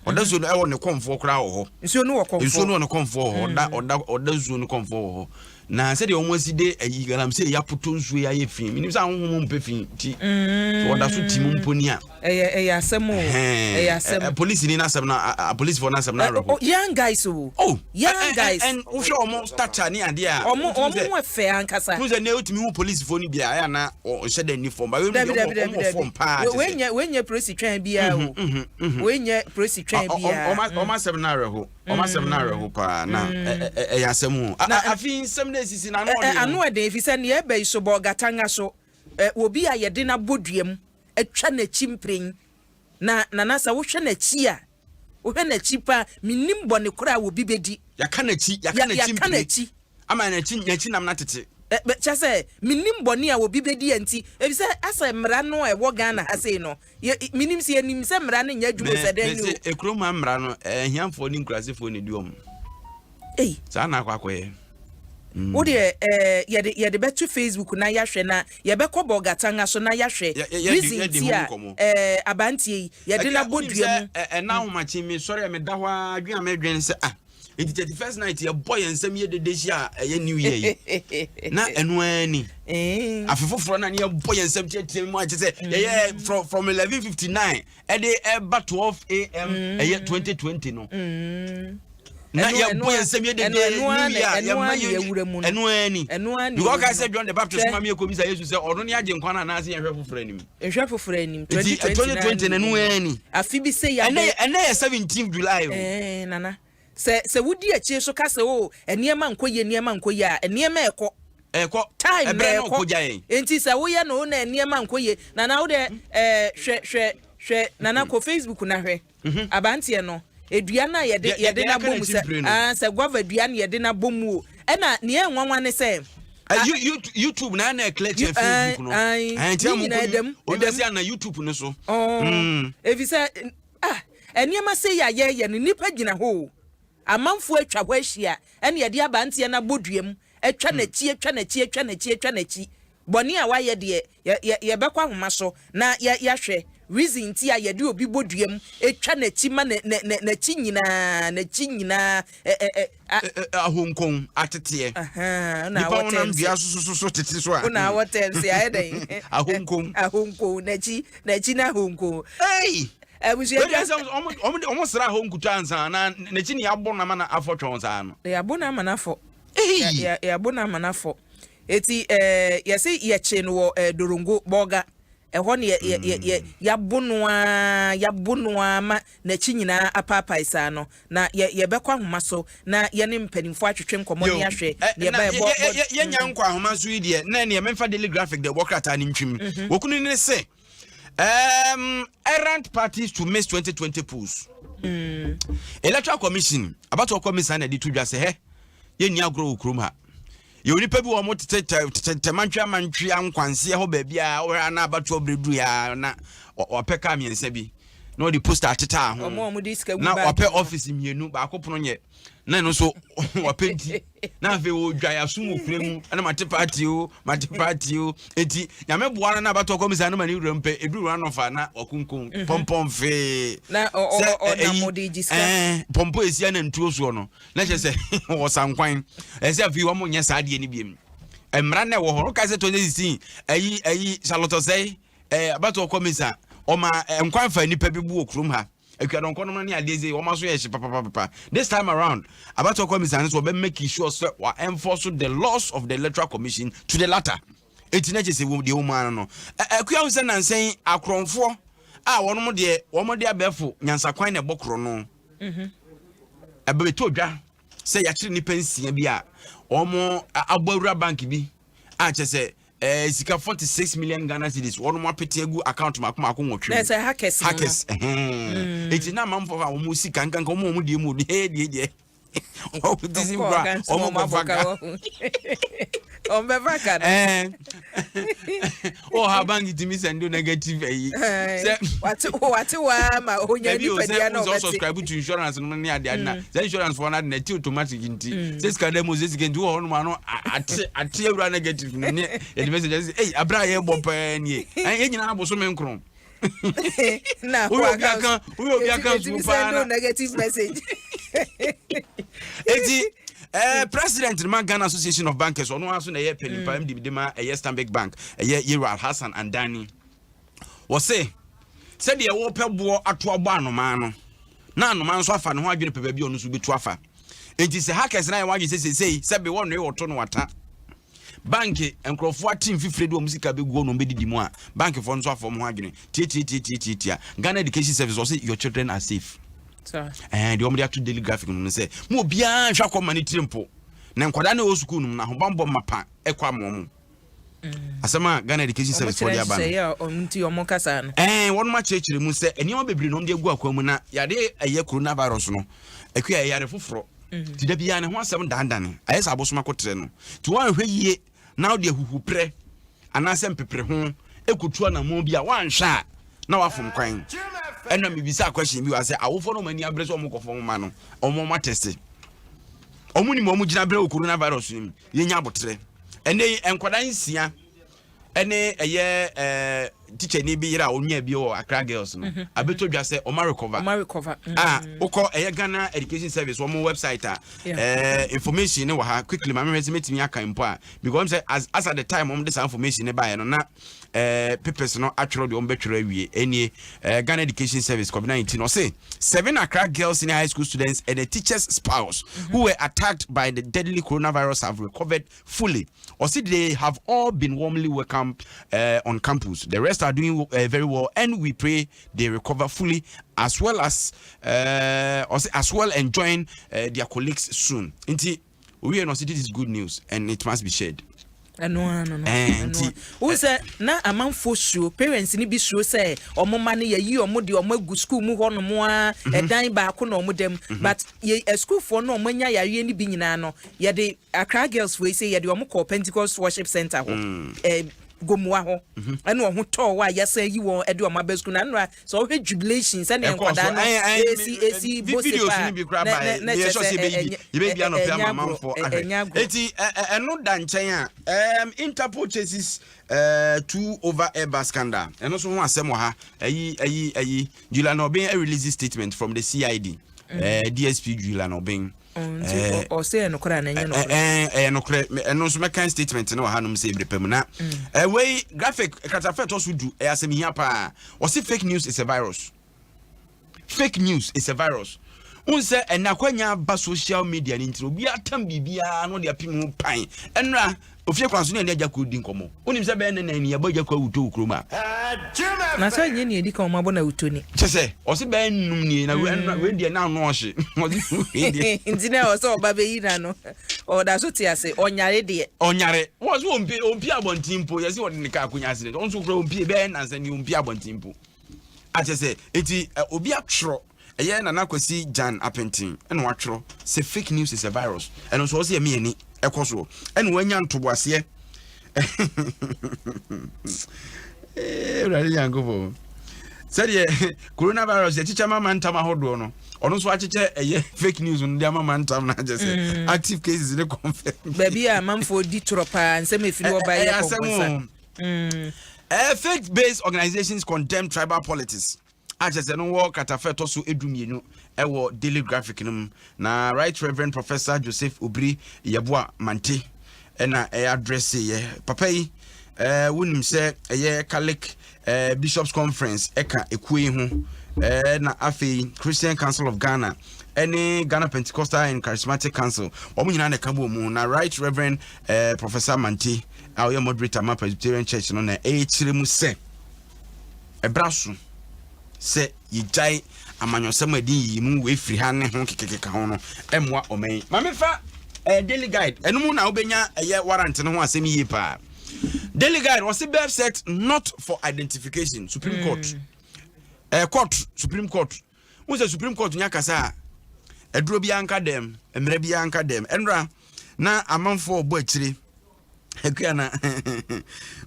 ɔda nsuo no ɛwɔ ne kɔnfoɔ koraa wɔ hɔ. Nsuo no wɔ kɔnfoɔ. Nsuo no wɔ ne kɔnfoɔ wɔ hɔ ɔda ɔda ɔda nsuo no kɔnfoɔ wɔ hɔ. Na sɛdeɛ wɔn asi de ayi galamsey yi apoto nsuo yi ayɛ fi menim sɛ ahonhom mpɛ fi nti sɛ wɔda so ti mu mpo ni a. Ɛyɛ ɛyɛ asɛm o ɛyɛ asɛm. Polisi ni n'asɛm na apolisifoɔ n'asɛm na awerɛho. Young guys o. Oh young guys. And wohwɛ wɔn stature ne adeɛ a. Wɔn wɔn ho ɛfɛ ankasa. Tumi sɛ ne wotumi hu polisifoɔ no bi a ɛyɛ ana ɔnhyɛ dɛ ni fam ba wei deɛ wɔn wɔ fam paa kyɛ sɛ. Wei nyɛ wei nyɛ polisi twɛn biara o. Wei nyɛ polisi twɛn biara. Wɔn asɛm na awerɛho. Wɔn asɛm no awerɛho paa na ɛyɛ asɛm o. Afei nsɛm no esisi na ano ɔden. Ano ɛden efisɛ nea ɛba yi so Bolgatanga so obi a yɛde no abɔ dua mu atwa n'akyi mpren na nana sɛ wohwɛ n'akyi a wohwɛ n'akyi paa menim bɔne koraa a obi bɛdi. Yɛaka n'akyi yɛaka n'akyi mpire ama n'akyi n'akyi nam no atete. Kyɛ sɛ menim bɔne a obi bɛdi a nti efisɛ asɛ mmara no a ɛwɔ Ghana ha sei no Yɛ, menim sɛ yɛnim sɛ mmara no nyɛ adwuma o, sɛ dɛn ni o. Mese ekurom ha mmara no, ahiafoɔ ne nkurasefoɔ na ɛdi wɔn. Ei. Saa na akɔ akɔyɛ. Mm. Wo deɛ eh, yɛde yɛde bɛto Facebook na yɛahwɛ na yɛbɛkɔ Bolgatanga so na yɛahwɛ reason ti a eh, abanteɛ yi yɛde no abɔ dua mu. Ɛna ahomakye mesɔre a meda hɔ ara adwene a medwene sɛ ah. Nti 31st night yɛbɔ yɛn nsɛm yɛ dede hyia a ɛyɛ new year yi na ɛno ara ni Eh. afe foforɔ na ne yɛbɔ yɛn nsɛm tiatia mu akyɛ sɛ yɛyɛ from 11:59 ɛde ɛba 12 am ɛyɛ 2020 no na Ɛno- yɛbɔ yɛn nsɛm yɛ dede ɛno ara new year na- ɛno yɛma ara na yɛ yɛwura mu no. ɛno ara ni Ɛno ara na because yɛwura ɔka mu. sɛ John the Baptist Hwɛ. ma mi ekɔ bisa Yesu sɛ ɔno ne agye nkwa no anaasɛ yɛhwɛ foforɔ anim. Nhwɛ foforɔ anim. Nti 2020 na ɛno ara ni. Afi bi sɛ yɛ Ɛnɛ yɛ 17 July o. Nana, sɛ wodi akyire so ka sɛ o nneɛma nkɔ yie, nneɛma nkɔ yie a, nneɛma ɛkɔ ɛkɔ time na ɛbrɛ no ɛkɔ. ɔkɔgya yɛn. Nti sɛ woyɛ no wo na nneɛma nkɔ yie, nana, wo deɛ hwɛ, hwɛ, hwɛ, nana, kɔ Facebook na hwɛ abanteɛ no, edua no a yɛde yɛde deɛ na aka bɔ mu n'akyi sɛ mpire no. Aa, sɛ guava dua no yɛde na bɔ mu o, ɛna nea ɛnwanwa ne sɛ YouTube na ɛclear kyɛn Facebook no. Ae, Nti ne amu nyinaa kɔ ɛdam, obi ɛdam. bɛsi ana YouTube no so. Efi sɛ ah, nneɛma sɛ yɛ a yɛyɛ no, nipa gyina hɔ o, amanfoɔ atwa hɔ ahyia, ɛne yɛde abanteɛ no abɔ dua mu, atwa n'akyi, atwa n'akyi, atwa n'akyi, atwa n'akyi. Bɔne a wayɛ deɛ, yɛbɛkɔ ahoma so na yɛahwɛ reason ti a yɛde obi bɔ dua mu, atwa n'akyi ma n'akyi nyinaa, n'akyi nyinaa ɛ ɛ ɛ a Ahonkɔn ateteɛ. Ahan, na nipa awɔ wonam tɛm dua so tete so a. Wona awɔ tɛm sɛ ayɛ dɛn? Ahonkɔn. Ahonkɔn, n'akyi, n'akyi na ahonkɔn. Hey! Abusua. Wei deɛ sɛ ɔmo sra ahonkuto ansa na n'akyi ne yɛabɔ no ama no afɔ twɔn saa no. Yɛabo no ama no afɔ. Hey! Yɛabo no ama no afɔ. Eti yɛse yɛkye no wɔ Dorongo Bɔga ɛhɔ ne yɛ yɛabo no a, yɛabo no a ma n'akyi nyinaa apaapae saa no. Na yɛbɛkɔ ahoma so na yɛne mpanimfoɔ atwetwe nkɔmmɔ ne ahwɛ deɛ na ɛbɛyɛ bɔ yɛnya nkɔ ahoma so yi deɛ, na neɛ memfa Daily Graphic deɛ ɛwɔ krataa no ntwim wɔkunu ne sɛ errant parties to miss 2020 polls. Electoral Commission, abatoɔ commission na de to dwa sɛ hɛ yɛnni agorɔ wɔ kurom ha. Yɛwɔ nipa bi wɔ mo tete tɛmantwe amantwe nkwanseɛ hɔ baabi a wɔhwɛ ana abatoɔ berɛ duru ya na wapɛ kaa mmiɛnsa bi na ɔde poster atetaa ho Ɔmo a ɔmo de sika gu na bag wapɛ mu. Office mmienu, baako pono nyɛ na ɛno nso wapɛ, nti na afei wɔdwa asom wɔ kura mu ɛna mate party o, mate party o. Eti Nyame boa no na abatoɔ kɔmisa no ma ne wura mpɛ ɛduru wura nɔfa na wakunkun pɔmpɔn fee. Na ɔnam ɔde gye sika. Pɔmpɔ esia na ntuo soɔ no na kyerɛ sɛ wɔsa nkwan. Ɛsɛ afei wɔn nyɛ saa adeɛ no biem. Mmara na ɛwɔ hɔ no ka sɛ 2016 ɛyi Charlotte Osei abatoɔ kɔmisa ɔma nkwan fa nipa bi bu wɔ kurom ha, akuadɔnkɔ nom ne adeɛ sɛ wɔn aso yɛ hye papapapa. This time around, abatoɔ kɔmisa no so wɔbɛ make sure sɛ wa enforce the laws of the Electoral Commission to the latter. Eti na kyerɛ sɛ wɔn deɛ wɔn ano no akua ho sɛ nansɛn akorɔmfoɔ a wɔn deɛ wɔn de abɛɛfo nyansakwan na ɛbɔ korɔ no ɛbɛtɔ dwa sɛ yɛakyerɛ nipa nsia bi a wɔn abɔ awura bank bi a kyerɛ sɛ sika 46 million Ghana cedis wɔn apete agu account mako mako 8 Na mu. ɛsɛ hackers no. Hackers ɛhɛn. Eti na amanfoɔ a wɔn sika nkanka wɔn a wɔn deɛ mu deɛ deɛ deɛ wɔn ti si nkura wɔn kɔ fa ka. Ɔmbɛfa ka no. Ɔ ha bank ti mi send you negative ɛyi sɛ wate waa ma onya dabi o sɛ nipadua na sɛ ɔbɛte. Subscribe to insurance no ne ade ade na sɛ insurance fɔ no ade na ɛte automatic, nti sɛ sika dɛ mu sɛ sika nti wɔ hɔ nom ano ate ate awura negative no ne yɛde message sɛ ei, abere a yɛbɔ pɛɛ nie yɛn nyinaa bosome nkron Na woyɛ obi aka, woyɛ obi aka nsuo paa na negative message. Eti president ma Ghana Association of Bankers, ɔno ara so na ɛyɛ panimpa md de ma ɛyɛ Stanbic Bank, ɛyɛ Yero Alhassan Andani, wɔse sɛdeɛ wɔpɛ boɔ ato abɔ anomaa no na anomaa nso afa ne ho adwene pɛ baabi a ɔno nso bɛtu afa. Enti sɛ hackers na yɛ wɔn adwene sɛ seesei sɛbe wɔnnoe wɔto no wata bank, nkurɔfoɔ ate mfifire de wɔn sika bɛgu hɔ na wɔn bɛdidi mu a, bankfoɔ nso afa wɔn ho adwene tiatiatiatiatia. Ghana Education Service ɔsɛ your children are safe. Deɛ wɔn de ato Daily Graphic no sɛ mo obiara nhwɛ akɔ ma ne tiri mpo na nkwadaa no ɛwɔ sukuu no mu na ahobanbɔ mapa ɛkɔ ama wɔn. Asɛm a Ghana Education Service fɔ de aba no nti ɔmo kasa no. Wɔn akyerɛkyerɛ mu sɛ nneɛma bebree na wɔn de agu akwan mu na yade ɛyɛ coronavirus no akua ɛyare foforɔ ti da biara ne ho asɛm dandane ayɛ sɛ abosom akotrɛ no, nti wɔanhwɛ yie na wɔde ahuhu anaasɛ mpepere ho ekutu anammɔn bi a wɔanhwɛ a na wafom kwan. Ɛna mibisa question bi wa sɛ awofoɔ no wɔn ani abere sɛ wɔn kɔfɔ wɔn ma no wɔn atɛse wɔn nim wɔn gyina berɛ wɔ coronavirus no mu. Yɛnya abotrɛ. Ɛnɛ yi nkwadaa nsia ɛne ɛyɛ Teacher ni bi yere a ɔnya bi wɔ Accra Girls no, abɛtɔ dwa sɛ ɔma recover. Ɔma recover. A wokɔ ɛyɛ Ghana Education Service wɔn website a, information ne wɔ ha. Quickly, maame, hwɛ sɛ mɛtumi aka mpo a, because sɛ as at the time wɔn de saa information ne baeɛ no, na papers no atwerɛ deɛ wɔn bɛtwerɛ awie. Ɛnie Ghana Education Service, COVID-19, ɔse seven Accra Girls Senior High School students and a teacher's spouse who were attacked by the deadly coronavirus have recovered fully. Ɔse they have all been warmly welcomed on campus. The rest are doing very well and we pray they recover fully as well as ɔse as well and join their colleagues soon. Nti owie no, ɔse this is good news and it must be shared. Ɛno ano no. Nti wo sɛ na amanfoɔ suro, parents ni bi suro sɛ ɔmo ma no yɛyi ɔmo de ɔmo agu school mu hɔ nom a, ɛdan baako na ɔmo dam, but yɛ asukuufoɔ no, ɔmo anya yareɛ no bi nyinaa no, yɛde Accra Girls foɔ yi sɛ yɛde ɔmo kɔ Pentecost Worship Center hɔ, Gomua hɔ, ɛna ɔho tɔɔ hɔ a yɛsɛ yi wɔn ɛde ɔmo aba sukuu. Na nnora sɛ ɔhwɛ jubilation sɛnea nkwadaa no esi bose paa na na kyerɛ sɛ ɛnyɛ agorɔ, ɛnyɛ agorɔ. Eti ɛno da nkyɛn a, Interpol chases two over Airbus scandal. Ɛno nso ho asɛm wɔ ha. Ɛyi Julian Obeng release statement from the CID, DSP Julian Obeng. Ɔsɛ yɛ nokorɛ ana ɛnyɛ nokorɛ? Ɛyɛ nokorɛ. Ɛno nso mɛkan statement no wɔ hanom sɛ ebire pɛ mu. Na wei Graphic kratafɛ ɛtɔ so 10, ɛyɛ asɛm hia paa. Ɔsi fake news is a virus. Fake news is a virus. N sɛ ɛna akwanya aba social media ne ntiri, obi atam biribiara na ɔde apim ho pan. Ɛnura ofie kwan so ne ɛne agya kɔ di nkɔmɔ, wonim sɛ bɛyɛ ne nan ni yɛbɔ agya kɔ awuto wɔ kurom a. Na sɛ nyɛ nea ɛdi kan ɔmo abɔ na awuto ni. Kyɛ sɛ ɔsi bɛyɛ num nie na wei deɛ na ano ɔhye, ɔsi wei deɛ. Nti na ɛwɔ sɛ ɔba bɛyi na no ɔda so te ase, ɔnyare deɛ. Ɔnyare, wɔn so ɔmpie abɔnten mpo. Yɛsi wɔde ne kaa akonya accident, ɔn so kura ɔmpie bɛyɛ nansa ni ɔmpie abɔnten mpo. Akyɛ sɛ eti obi atwerɛ, ɛyɛ Nana Kwasi Jan Apenten, ɛna watwerɛ sɛ fake news is a virus. Ɛno nso ɔsɛ yɛmi ani ɛkɔ soɔ, ɛna wanya ntoboaseɛ. Awurade Nyankopɔn, sɛdeɛ coronavirus yɛkyekyɛ ma mantam ahodoɔ no, ɔno nso akyekyɛ ɛyɛ fake news no de ama mantam no. Akyɛ sɛ active cases ne confirm. Baabi a amanfoɔ di torɔ paa, nsɛm efiri hɔ ba yɛ kɔnkɔnsa. Faith based organizations condemn tribal politics. Akyɛ sɛ no wɔ katafɛ ɛtɔ so 12 ɛwɔ Daily Graphic no mu. Na Right Reverend Professor Joseph Obiri Yɛboa Mante ɛna ɛyɛ address yɛ papa yi. Wonim sɛ ɛyɛ Catholic Bishops Conference ɛka ekuo yi ho, na afei Christian Council of Ghana ɛne Ghana Pentecostal and Charismatic Council, wɔn nyinaa na ɛka bɔ mu. Na Right Reverend Professor Mante a ɔyɛ moderator ma Presbyterian Church no na ɛyɛ kyerɛ mu sɛ ɛbra so sɛ yɛgyae amanyɔsɛm a ɛde yiyi mu wei firi ha ne ho kekekeka ho no, ɛmmoa ɔman yi. Maame, fa Daily Guide, ɛno mu na wobɛnya ɛyɛ warrant no ho asɛm yie paa. Daily Guide wɔsi birth cert not for identification, Supreme Court court Supreme Court wọn sɛ Supreme Court nya kasa a, aduro bi anka dɛm, mmerɛ bi anka dɛm. Ɛnura na amanfoɔ ɔbɔ akyire akua na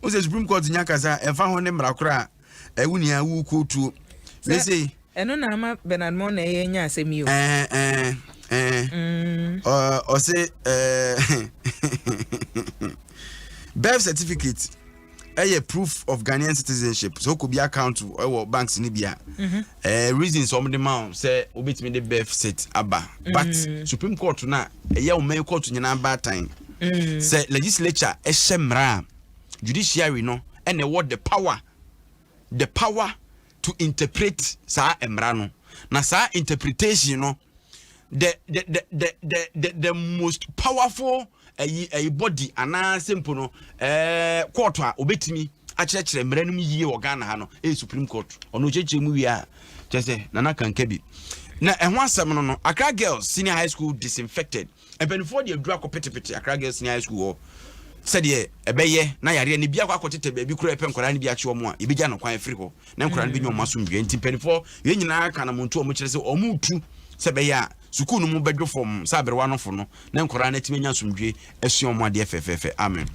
wọn sɛ Supreme Court nya kasa, ɛfa ho ne mmara koro a ɛwo nia wu kootuo mese. Ɛno na ama Bernard Mo na ɛyɛ nya asɛm yi o. ɛɛ ɛɛ ɛɛ ɔse birth certificate ɛyɛ proof of Ghanaian citizenship. So okɔ bi account ɛwɔ banks ni bi a, reasons wɔn de ma wo sɛ wobɛtumi de birth cert aba, but Supreme Court na ɛyɛ ɔman court nyinaa baatan sɛ legislature ɛhyɛ mmara a, judiciary no ɛna ɛwɔ the power to interpret saa mmara no. Na saa interpretation no, the most powerful ɛyi body anaasɛ mpo no court a obetumi akyerɛkyerɛ mmara no mu yie wɔ Ghana ha no ɛyɛ Supreme Court. Ɔno ɔkyerɛkyerɛ mu wie a, kyerɛ sɛ Nana Kanka bi na ɛho asɛm no. Accra Girls Senior High School disinfected. Mpanimfoɔ de aduru akɔ petepete Accra Girls Senior High School hɔ sɛdeɛ ɛbɛyɛ na yareɛ no bi akɔ akɔtetɛ baabi kora ɛpɛ nkwadaa no bi akye wɔn a, yɛbɛgya no kwan afiri hɔ na nkwadaa no bɛnya wɔn asomdwe. Nti mpanimfoɔ yɛn nyinaa ka na mo nto wɔn kyerɛ sɛ wɔn retu sɛ ɛbɛyɛ a sukuu no mu bɛdwo fam sɛ aberewa no fo no, na nkwadaa no atumi anya asomdwe asua wɔn adeɛ fɛfɛɛfɛ. Amen.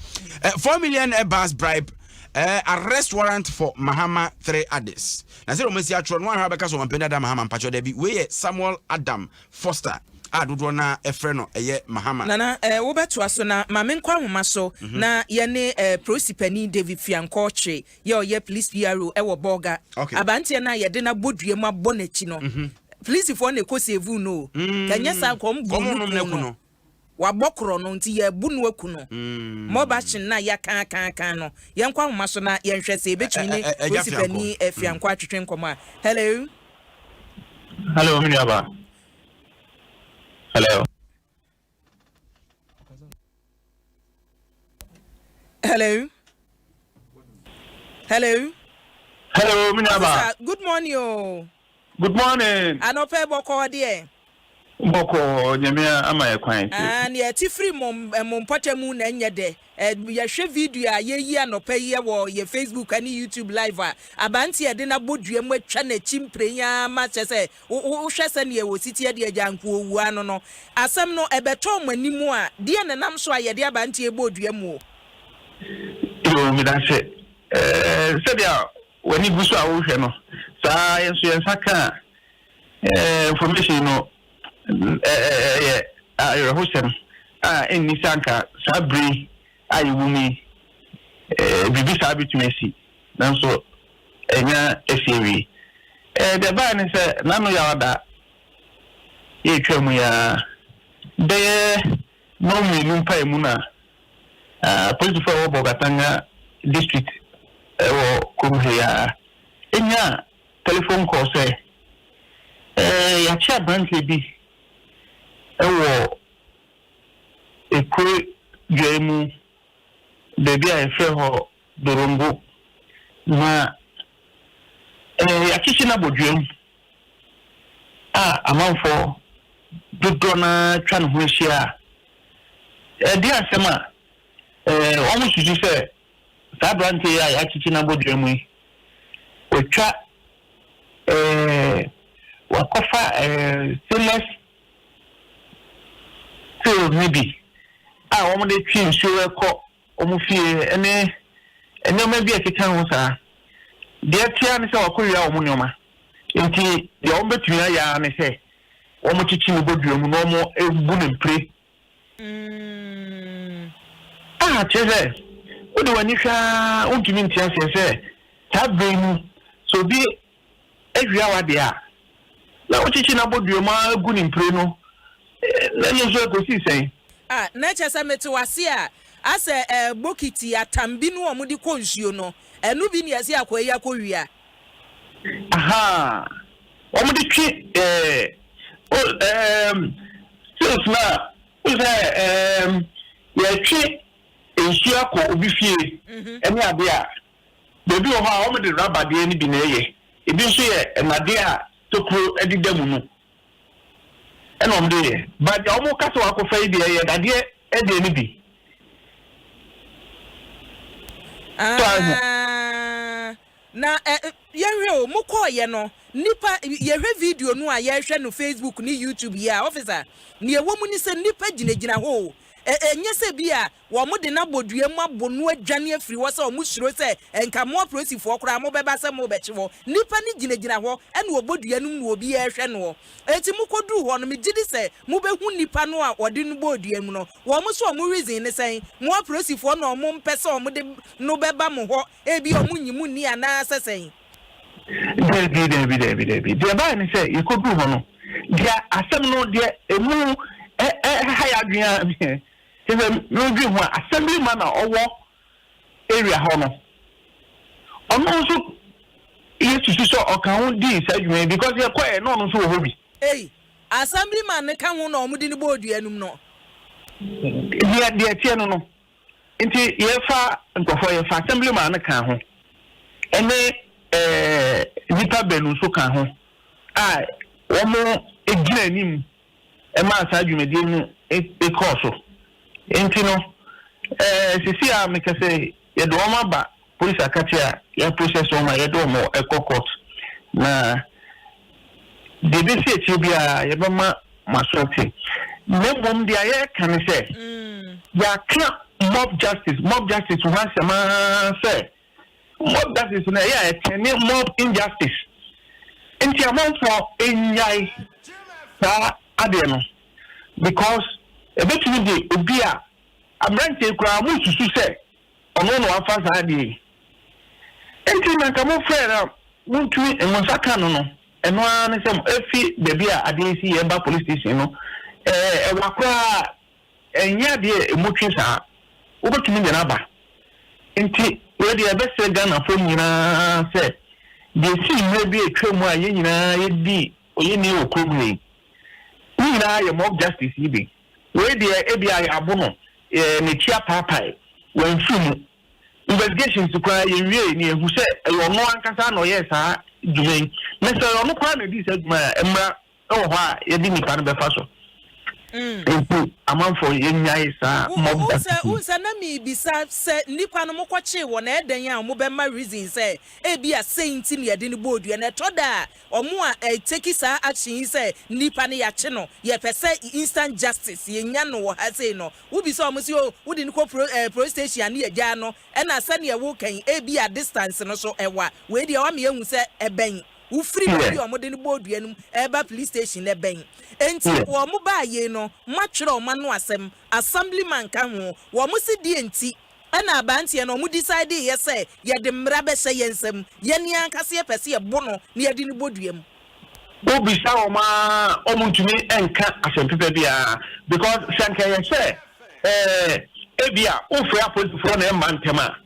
4 million Airbus bribe, arrest warrant for Mahama, three others. Na sɛ wɔn asi atwerɛ no, wɔn ahwɛ abɛka sɛ wɔn mpɛn dada Mahama mpakyɛw dɛbi. Wei yɛ Samuel Adam Foster a a dodoɔ no ara frɛ no ɛyɛ Mahama. Nana, eh, wobɛtoa so na ma menkɔ ahoma so na yɛne eh, Prosi panin David Fiankor Twe, yɛ ɔyɛ Police PRO wɔ Bolga. Okay. Abanteɛ no a yɛde no abɔ dua mu abɔ n'akyi no, polisifoɔ na ɛkɔ save no o. Ka ɛnyɛ saa nka wɔn bu Wɔn no nom no ku aku no. no. Wabɔ korɔ no nti yɛabu no aku no. Mob action no a yɛakaakaaka no, yɛnkɔ ahoma so na yɛnhwɛ sɛ yɛbɛtumi ne Ɛ- ɛ- Agya Polisi Fiankor. panin eh, Fiankor atwetwe nkɔmmɔ a. Hello. Hello, me nuaba. Hello. Hello. Hello. Hello, me nuaba. Officer, good morning o. Good morning. Anɔpɛ bɔkɔɔ deɛ. Bɔkɔɔ, Nyame ama yɛ kwan. Ah, nea ɛte firi mo mo mpɔtam na ɛnyɛ dɛ. Ɛ, yɛhwɛ video a yɛyi anɔpa yi wɔ yɛ Facebook ne YouTube live a, aberanteɛ a yɛde no abɔ dua mu atwa n'akyi mprɛn ara ma kyerɛ sɛ wo, wo, wohwɛ sɛdeɛ ɔsi teɛ deɛ agya nko ɔwu ano no. Asɛm no, ɛbɛtɔɔ mo anim a, deɛn na ɛnam so a yɛde aberanteɛ yi bɔɔ dua mu o? Yoo, medase. Ɛɛ, sɛdeɛ w'ani gu so a wohwɛ no, saa ara yɛn nso yɛn nsa kaa ɛɛ information no. Ɛyɛ awerɛhosɛm a enni sɛ anka saa bere yi a yɛwɔ mu yi biribi saa betumi asi, nanso anya asi awie. Deɛ ɛbaeɛ ne sɛ, n'ano Yawada retwa mu yi ara, bɛyɛ nnɔnmienu mpaemu na apolisifoɔ a ɛwɔ Bolgatanga District wɔ kurom ha yi ara nyaa Telephone call sɛ, Ɛɛ, yɛakye aberanteɛ bi wɔ ekuro dwa mu baabi a yɛfrɛ hɔ Dorongo, na ɛɛ yɛakyekye no abɔ dua mu a amanfoɔ dodoɔ no ara atwa ne ho ahyia a, ɛdeɛ asɛm a ɛɛ wɔsusu sɛ Saa aberanteɛ yi a yɛakyekye no abɔ dua mu yi, watwa ɛɛ wakɔfa ɛɛ stainless steel no bi a wɔde twe nsuo kɔ wɔn fie ne nneɛma bi a ɛkeka ho saa. Deɛ ɛte ara ne sɛ wakɔwia wɔn nneɛma. Nti deɛ wɔbɛtumi ayɛ ara ne sɛ wɔkyekye no bɔ dua mu na wɔbu no mpire. A Kyerɛ sɛ, wode w'ani hwɛ ara wuntumi nte aseɛ sɛ saa bere yi mu sɛ obi awia w'adeɛ a, na wokyekye no abɔ dua mu ara gu ne mpire no, na ɛno nso ɛkɔsii sɛn? A Na kyerɛ sɛ mete wo ase a, asɛ ɛɛ bokiti atam bi no a wɔde kɔ nsuo no, ɛno bi na yɛse akoa yi akɔwia. Ahaa, wɔde twe ɛɛ o ɛɛm sales no a, wohu sɛ ɛɛm yɛtwe nsuo akɔ obi fie ɛne adeɛ a, baabi wɔ hɔ a wɔde raba deɛ no bi na ɛyɛ, ebi nso yɛ nnadeɛ a tokuro deda mu no ɛna wɔde yɛ, but deɛ wɔka sɛ wakɔfa yi deɛ ɛyɛ dadeɛ deɛ no bi. So ahu? Ah, Na ɛ yɛnhwɛ o, mo kɔɔyɛ no, nnipa, yɛhwɛ video no a yɛhwɛ no Facebook ne YouTube yi a, officer, nea ɛwɔ mu ne sɛ nnipa gyinagyina hɔ o. Ɛ ɛnyɛ sɛ bi a wɔn de no abɔ dua mu abɔ no adwane afiri hɔ sɛ wɔn suro sɛ nka mo apolisifoɔ koraa mobɛba sɛ morebɛkye hɔ. Nnipa no gyinagyina hɔ ɛna wɔbɔ dua no mu na obiara rehwɛ noɔ. Enti mokɔduruu hɔ no, megye di sɛ mobɛhu nnipa no a wɔde no bɔɔ dua mu no. Wɔn nso wɔn reason ne sɛn? Mo apolisifoɔ na wɔn mpɛ sɛ wɔde no bɛba mo hɔ Ebia wɔnnye mo nni anaasɛ sɛn? Dabi, dabi, dabi, dabi. Deɛ ɛbaeɛ ne sɛ, yɛkɔduruu hɔ no, deɛ asɛm no, deɛ ɛmu ha yɛn adwene ara, kyerɛ sɛ meredwene ho a, assemblyman a ɔwɔ area hɔ no, ɔno nso yɛsusu sɛ ɔka ho dii saa dwuma yi because yɛkɔɛ na ɔno nso wɔ hɔ bi. Ei, assemblyman no ka ho na wɔde no bɔɔ dua no mu no? Deɛ, deɛ ɛteɛ no no, Nti yɛfa nkurɔfoɔ, yɛfa assemblyman no ka ho, ɛne ɛɛ nnipa baanu nso ka ho a wɔn gyina anim maa saa dwumadie no kɔɔ so. Nti no ɛɛ sisi a meka sɛ yɛde wɔn aba polisi akate a yɛ process wɔn a yɛde wɔn kɔ court na deɛ ɛbɛsi akyire biara yɛbɛma mo aso ate. Na mmom deɛ yɛreka ne sɛ yɛaka mob justice, mob justice ho asɛm ara sɛ mob justice no ɛyɛ a ɛtɛne mob injustice. Nti amanfoɔ nnyae saa adeɛ no. Because ɛbɛtumi de obi a aberanteɛ yi koraa mosusu sɛ ɔno na wafa saa adeɛ yi. Enti na nka mofrɛ no a montumi mo nsa ka no no, ɛno ara ne sɛ ɛfi baabi a adeɛ yi si yɛ ba police station no, ɛɛ ɛwa koraa ɛnyɛ adeɛ a ɛmu twe saa. Wobɛtumi de no aba. Nti wei deɛ ɛbɛsrɛ Ghanafoɔ nyinaa sɛ deɛ ɛsii mmerɛ bi a atwa mu a yɛn nyinaa yɛdii oyɛnnie wɔ kurom ha yi, ne nyinaa yɛ mob justice yi bi. Wei deɛ ebia yɛabo no, n'akyi apaapae, wamfiri mu. Investigations koraa yɛnwiei na yɛahu sɛ ɛyɛ ɔno ankasa na ɔyɛɛ saa dwuma yi. Na sɛ ɛyɛ ɔno koraa na ɛdii saa dwuma yi a, mmara wɔ hɔ a yɛde nipa no bɛfa so. Nti amanfoɔ yɛnnyae saa mob justice yi. Wohu sɛ na merebisa sɛ nnipa no mokɔkyee wɔn a ɛdɛn a wɔbɛma reason sɛ ebia sei nti na yɛde no bɔɔ dua no. Ɛtɔ da a Ɔmo a ɛteki saa action yi sɛ nipa no yakye no yɛpɛ sɛ instant justice yɛnya no wɔ ha sei no wo bisa ɔmo se oh wode no kɔ pro eh police station a ne yɛgyaa no ɛna sɛneɛ wo ka yi ebia distance no so ɛwa wei deɛ wama yɛahu sɛ ɛbɛn wo firi baabi a ɔmo de no bɔɔ dua no mu ɛɛba police station no ɛbɛn enti wɔn baa yei no moatwerɛ ɔmo ano asɛm assemblyman ka ho wɔn se deɛ nti Ɛna abranteɛ no ɔmo decide yɛ sɛ yɛde mmra bɛhyɛ yɛn nsam, yɛn ankasa yɛpɛ sɛ yɛbo no na yɛde no bɔ dua mu. Wo bisa wɔn aa wɔn ntumi nka asɛm pɛpɛ biara because sɛ anka ɛyɛ sɛ ɛɛ ebia wo frɛ apolisifoɔ na ɛmma ntɛm a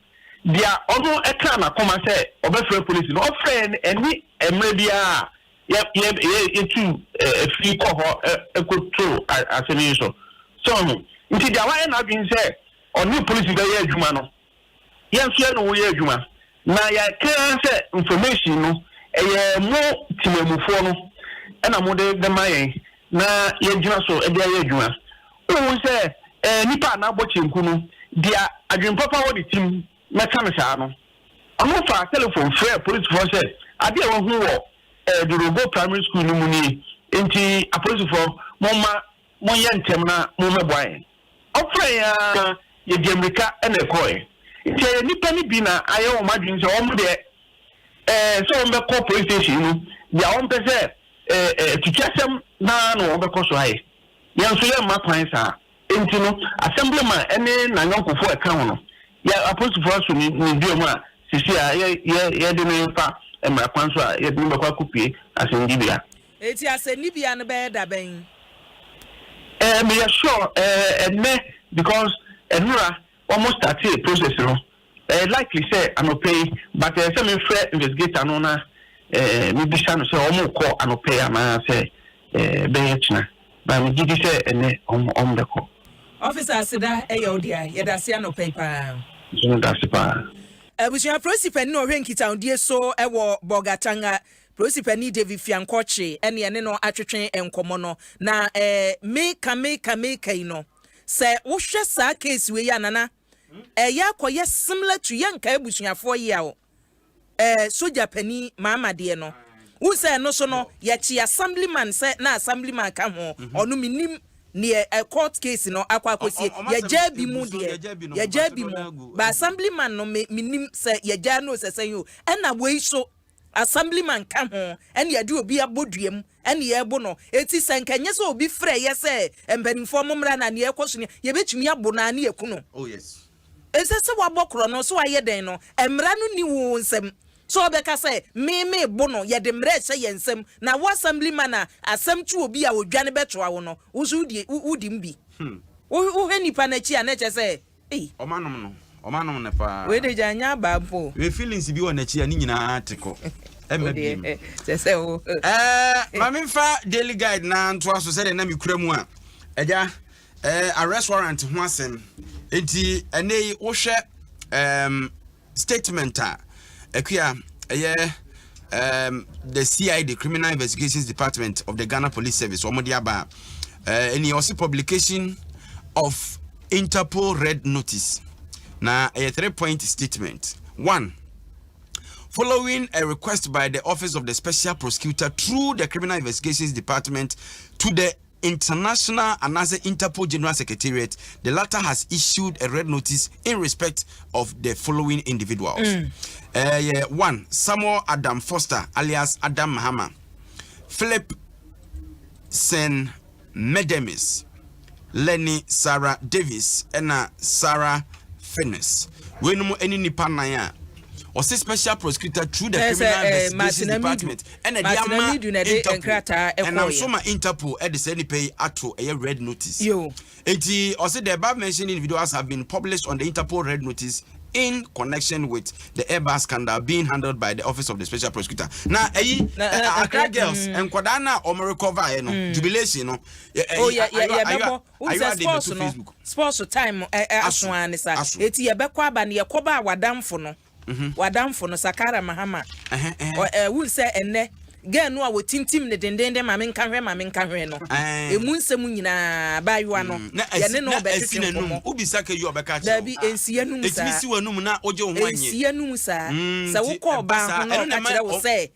deɛ ɔno ɛkaa n'akoma sɛ ɔbɛfrɛ polisi no ɔfrɛ ɛne mmerɛ biara yɛ yɛ yɛ yɛtu afiri kɔ hɔ kɔto asɛm yi so so ho nti deɛ wayɛ n'adwene sɛ ɔne polisi bɛyɛ adwuma no yɛn nso yɛne wo yɛ adwuma na yɛka ara sɛ information no ɛyɛ mo temamufoɔ no ɛna mode bɛma yɛn na yɛgyina so de ayɛ adwuma. Wohu sɛ eh, nipa a n'abɔ kyenku no deɛ adwene papa wɔ ne tim mɛka no saa no ɔno faa telefon frɛɛ polisifoɔ sɛ adeɛ a wahu wɔ eh, Dorogo Primary School no mu nie nti apolisifoɔ momma monyɛ ntɛm na mommɛboa yɛn. Ɔfrɛɛ yɛn ara, yɛdii ammirika na ɛkɔeɛ. Nti ɛyɛ nnipa no bi na ayɛ wɔn adwene sɛ wɔn deɛ ɛɛ sɛ wɔbɛkɔ police station no, deɛ wɔmpɛ sɛ ɛɛ atutuasɛm no ara na wɔbɛkɔ so ayɛ. Yɛn nso yɛmma kwan saa. Enti no, assemblyman ne n'ayɔnkofoɔ a ɛka ho no, yɛ apolisifoɔ aso ne ne dua mu a seesei a yɛ yɛ yɛde no refa mmara kwan so a yɛde no bɛkɔ akɔpue asɛnnibea. Enti asɛnnibea no bɛyɛ da bɛn? Eh meyɛ sure eh ɛnnɛ because ɛnora wɔn startee process no ɛyɛ likely sɛ anɔpa yi but ɛyɛ sɛ mefrɛ investigator no na eh mebisa no sɛ wɔn rekɔ anɔpa yi anaa sɛ eh bɛyɛ kyena but megye di sɛ ɛnnɛ wɔn wɔn bɛkɔ. Officer aseda yɛ wo dea. Yɛda ase anɔpa yi paa. Nso meda ase paa. Abusua polisi panin a ɔhwɛ nkitahodie so wɔ Bolgatanga Polisi panin David Fiankɔkye ne yɛne no atwetwe nkɔmmɔ no, na eh, meka meka meka yi no, sɛ wohwɛ saa case wei a, Nana, ɛyɛ akɔyɛ similar to yɛnka abusuafoɔ yaw eh, sogya panin Mahama deɛ no. Wohu sɛ ɛno so no, yɛkye assemblyman sɛ na assemblyman ka ho, ɔno menim neɛ eh, court case no akɔ akɔsie, yɛgyaa bi mu deɛ, yɛgyaa bi mu, but assemblyman no me, menim sɛ yɛgyaa no o sɛ sɛn o, ɛna wei so, Assemblyman ka ho ɛne yɛde obi abɔ dua mu ɛne yɛrebo no eti sɛ nka ɛnyɛ sɛ obi frɛ yɛ sɛ mpanimfoɔ mo mmra na nea ɛkɔ so ni yɛbɛtumi abo no ara ne yɛku no. Oh yes. Ɛnsɛ sɛ wabɔ korɔ no sɛ wayɛ dɛn no mmara no nni wo nsam sɛ wobɛka sɛ me mebo no yɛde mmara ɛhyɛ yɛn nsam na wo assemblyman a asɛm to obi a odwane bɛtoa wo no wo nso wodi wodi mu bi wohwɛ nipa no akyi a na ɛkyerɛ sɛ Ei. Ɔma nom no, ɔma nom no paa. Wei de gya nyɛ abaa mpo o. Wei feelings bi wɔ n'akyi a ne nyinaa te kɔ. Ɛmma biem. Kyɛ sɛ wo. Ɛɛ ma memfa Daily Guide na ntoa so sɛdeɛ na mekura mu a. Agya, ɛɛ arrest warrant ho asɛm. Enti ɛnɛ yi wohwɛ ɛɛm statement a Akua ɛyɛ um, the CID Criminal Investigations Department of the Ghana Police Service wɔn de aba a ɛni ɔsi publication of Interpol Red Notice na ɛyɛ 3-point statement one. Following a request by the Office of the Special Prosecutor through the Criminal Investigations Department to the International anaasɛ Interpol General Secretariat, the latter has issued a red notice in respect of the following individuals. Yeah, 1. Samuel Adam Foster, alias Adam Mahama. Philip Sen Medemis. Lenny Sarah Davis ɛna Sarah Finnis. Weinom ne nipa nan a ɔsɛ special prosecutor through the criminal investigations department ɛna de ama Interpol, ɛnam so ma Interpol ɛde sɛ nipa yi ato ɛyɛ red notice. Eti ɔsɛ the above mentioned individuals have been published on the Interpol red notice in connection with the Airbus scandal being handled by the Office of the Special Prosecutor. Na ɛyi Accra Girls nkwadaa na ɔmo recover yɛ no jubilation no. Oh, yɛ yɛ yɛbɛbɔ wosɛ sports no, sports time ɛ aso ani sa eti yɛbɛkɔ aba no, yɛkɔ ba a wadamfo no Sakara Mahama ɛ wusɛ ɛnɛ girl no a wɔtintim ne dendenden, maame nka hwɛ, maame nka hwɛ no, emu nsɛm nyinaa, baayewa no, yɛne no bɛtwetwe nkɔmmɔ. Wobisa ka yi, ɔbɛka kyerɛ. Dabi, nsi anum saa. Ɛtumi si w'anum na wogye wo ho anyɛ. Nsi anum saa sɛ wokɔ ɔbaa ho na ɔka kyerɛ wo sɛ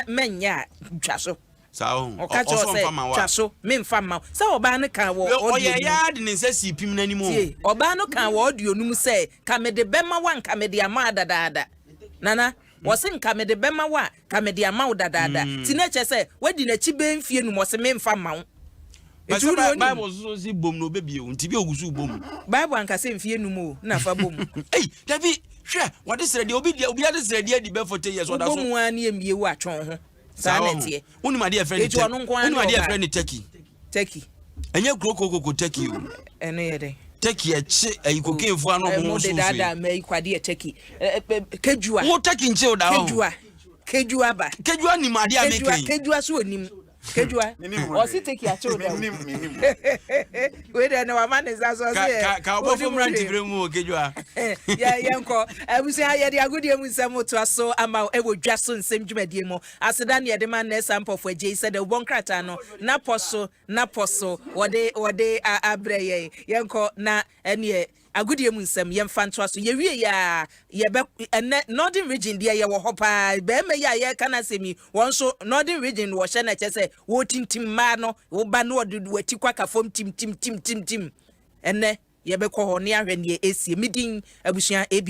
mɛnyɛ a, twa so. Ɔka kyerɛ wo sɛ twa so, memfa mma wo, sɛ ɔbaa no ka wɔ audio. Ɔyɛ yaa de ne nsa si pim n'anim o. Tie, ɔbaa no ka wɔ audio no mu sɛ ka mede bɛma wo a, nka mede ama dadaada. Nana wɔsi nka mede bɛma wo a, ka mede ama wo dadaada. Ti na kyerɛ sɛ wadi n'akyi bɛn mfie num, ɔsi memfa ma wo. Etu wo Bible soso si bom na obe bie o, nti bi ogu so bom. Bible ankasa mfie num o na fa bom. Ei, dabi, hwɛ, wɔde srɛdeɛ obi deɛ, obi ade srɛdeɛ adi bɛ 40 years ɔda so. Wobɔ mu ara ne emie wo atwɔn ho saa na ɛteɛ. Wonim adeɛ yɛfrɛ ne Eti ɔno nko ara wonim ne adeɛ ɔbaa. yɛfrɛ ne turkey? Turkey. Ɛnyɛ kuro kokoko turkey o. Ɛno yɛ dɛ. Turkey ɛkye ɛyi cocaine fo ano ɔmo ho Mo de so so daadaa yi. mɛ yi kwadeɛ turkey kejua. Wo turkey nkye o da hɔ. Kejua ba. Kejua nim adeɛ a Kejua. meka yi. Kejua so onim kejua. Menim ho. Ɔsi turkey akye o da o. Menim, menim. Wei dɛ ne wama ne nsa so ɔsi Ka yɛ ka ka ɔbɔfo onim mmerante hwee. bere mu o, kejua. Yɛ yɛnkɔ abusua, yɛde agodie mu nsɛm toa so ama wo ɛwɔ dwa so nsɛm dwumadie mu. Aseda ne yɛde ma nnɛ mpɔfo agye yi sɛ dɛ wobɔ nkrataa no na pɔ so na pɔ so wɔde abrɛ yɛn. Yɛnkɔ na ɛneɛ agodie mu nsɛm yɛmfa ntoa so. Yɛwie yɛ a, yɛbɛ ɛnɛ Northern Region deɛ, yɛwɔ hɔ paa. Bɛrima yi a yɛreka no asɛm yi, wɔn nso Northern Region wɔhyɛ no, ɛkyɛ sɛ wɔtintim mmaa no, woba no wɔde wɔati kɔ aka fam tim tim tim tim tim. Ɛnɛ yɛbɛkɔ hɔ ne ahwɛ neɛ ɛsie. Medin abusua ebi.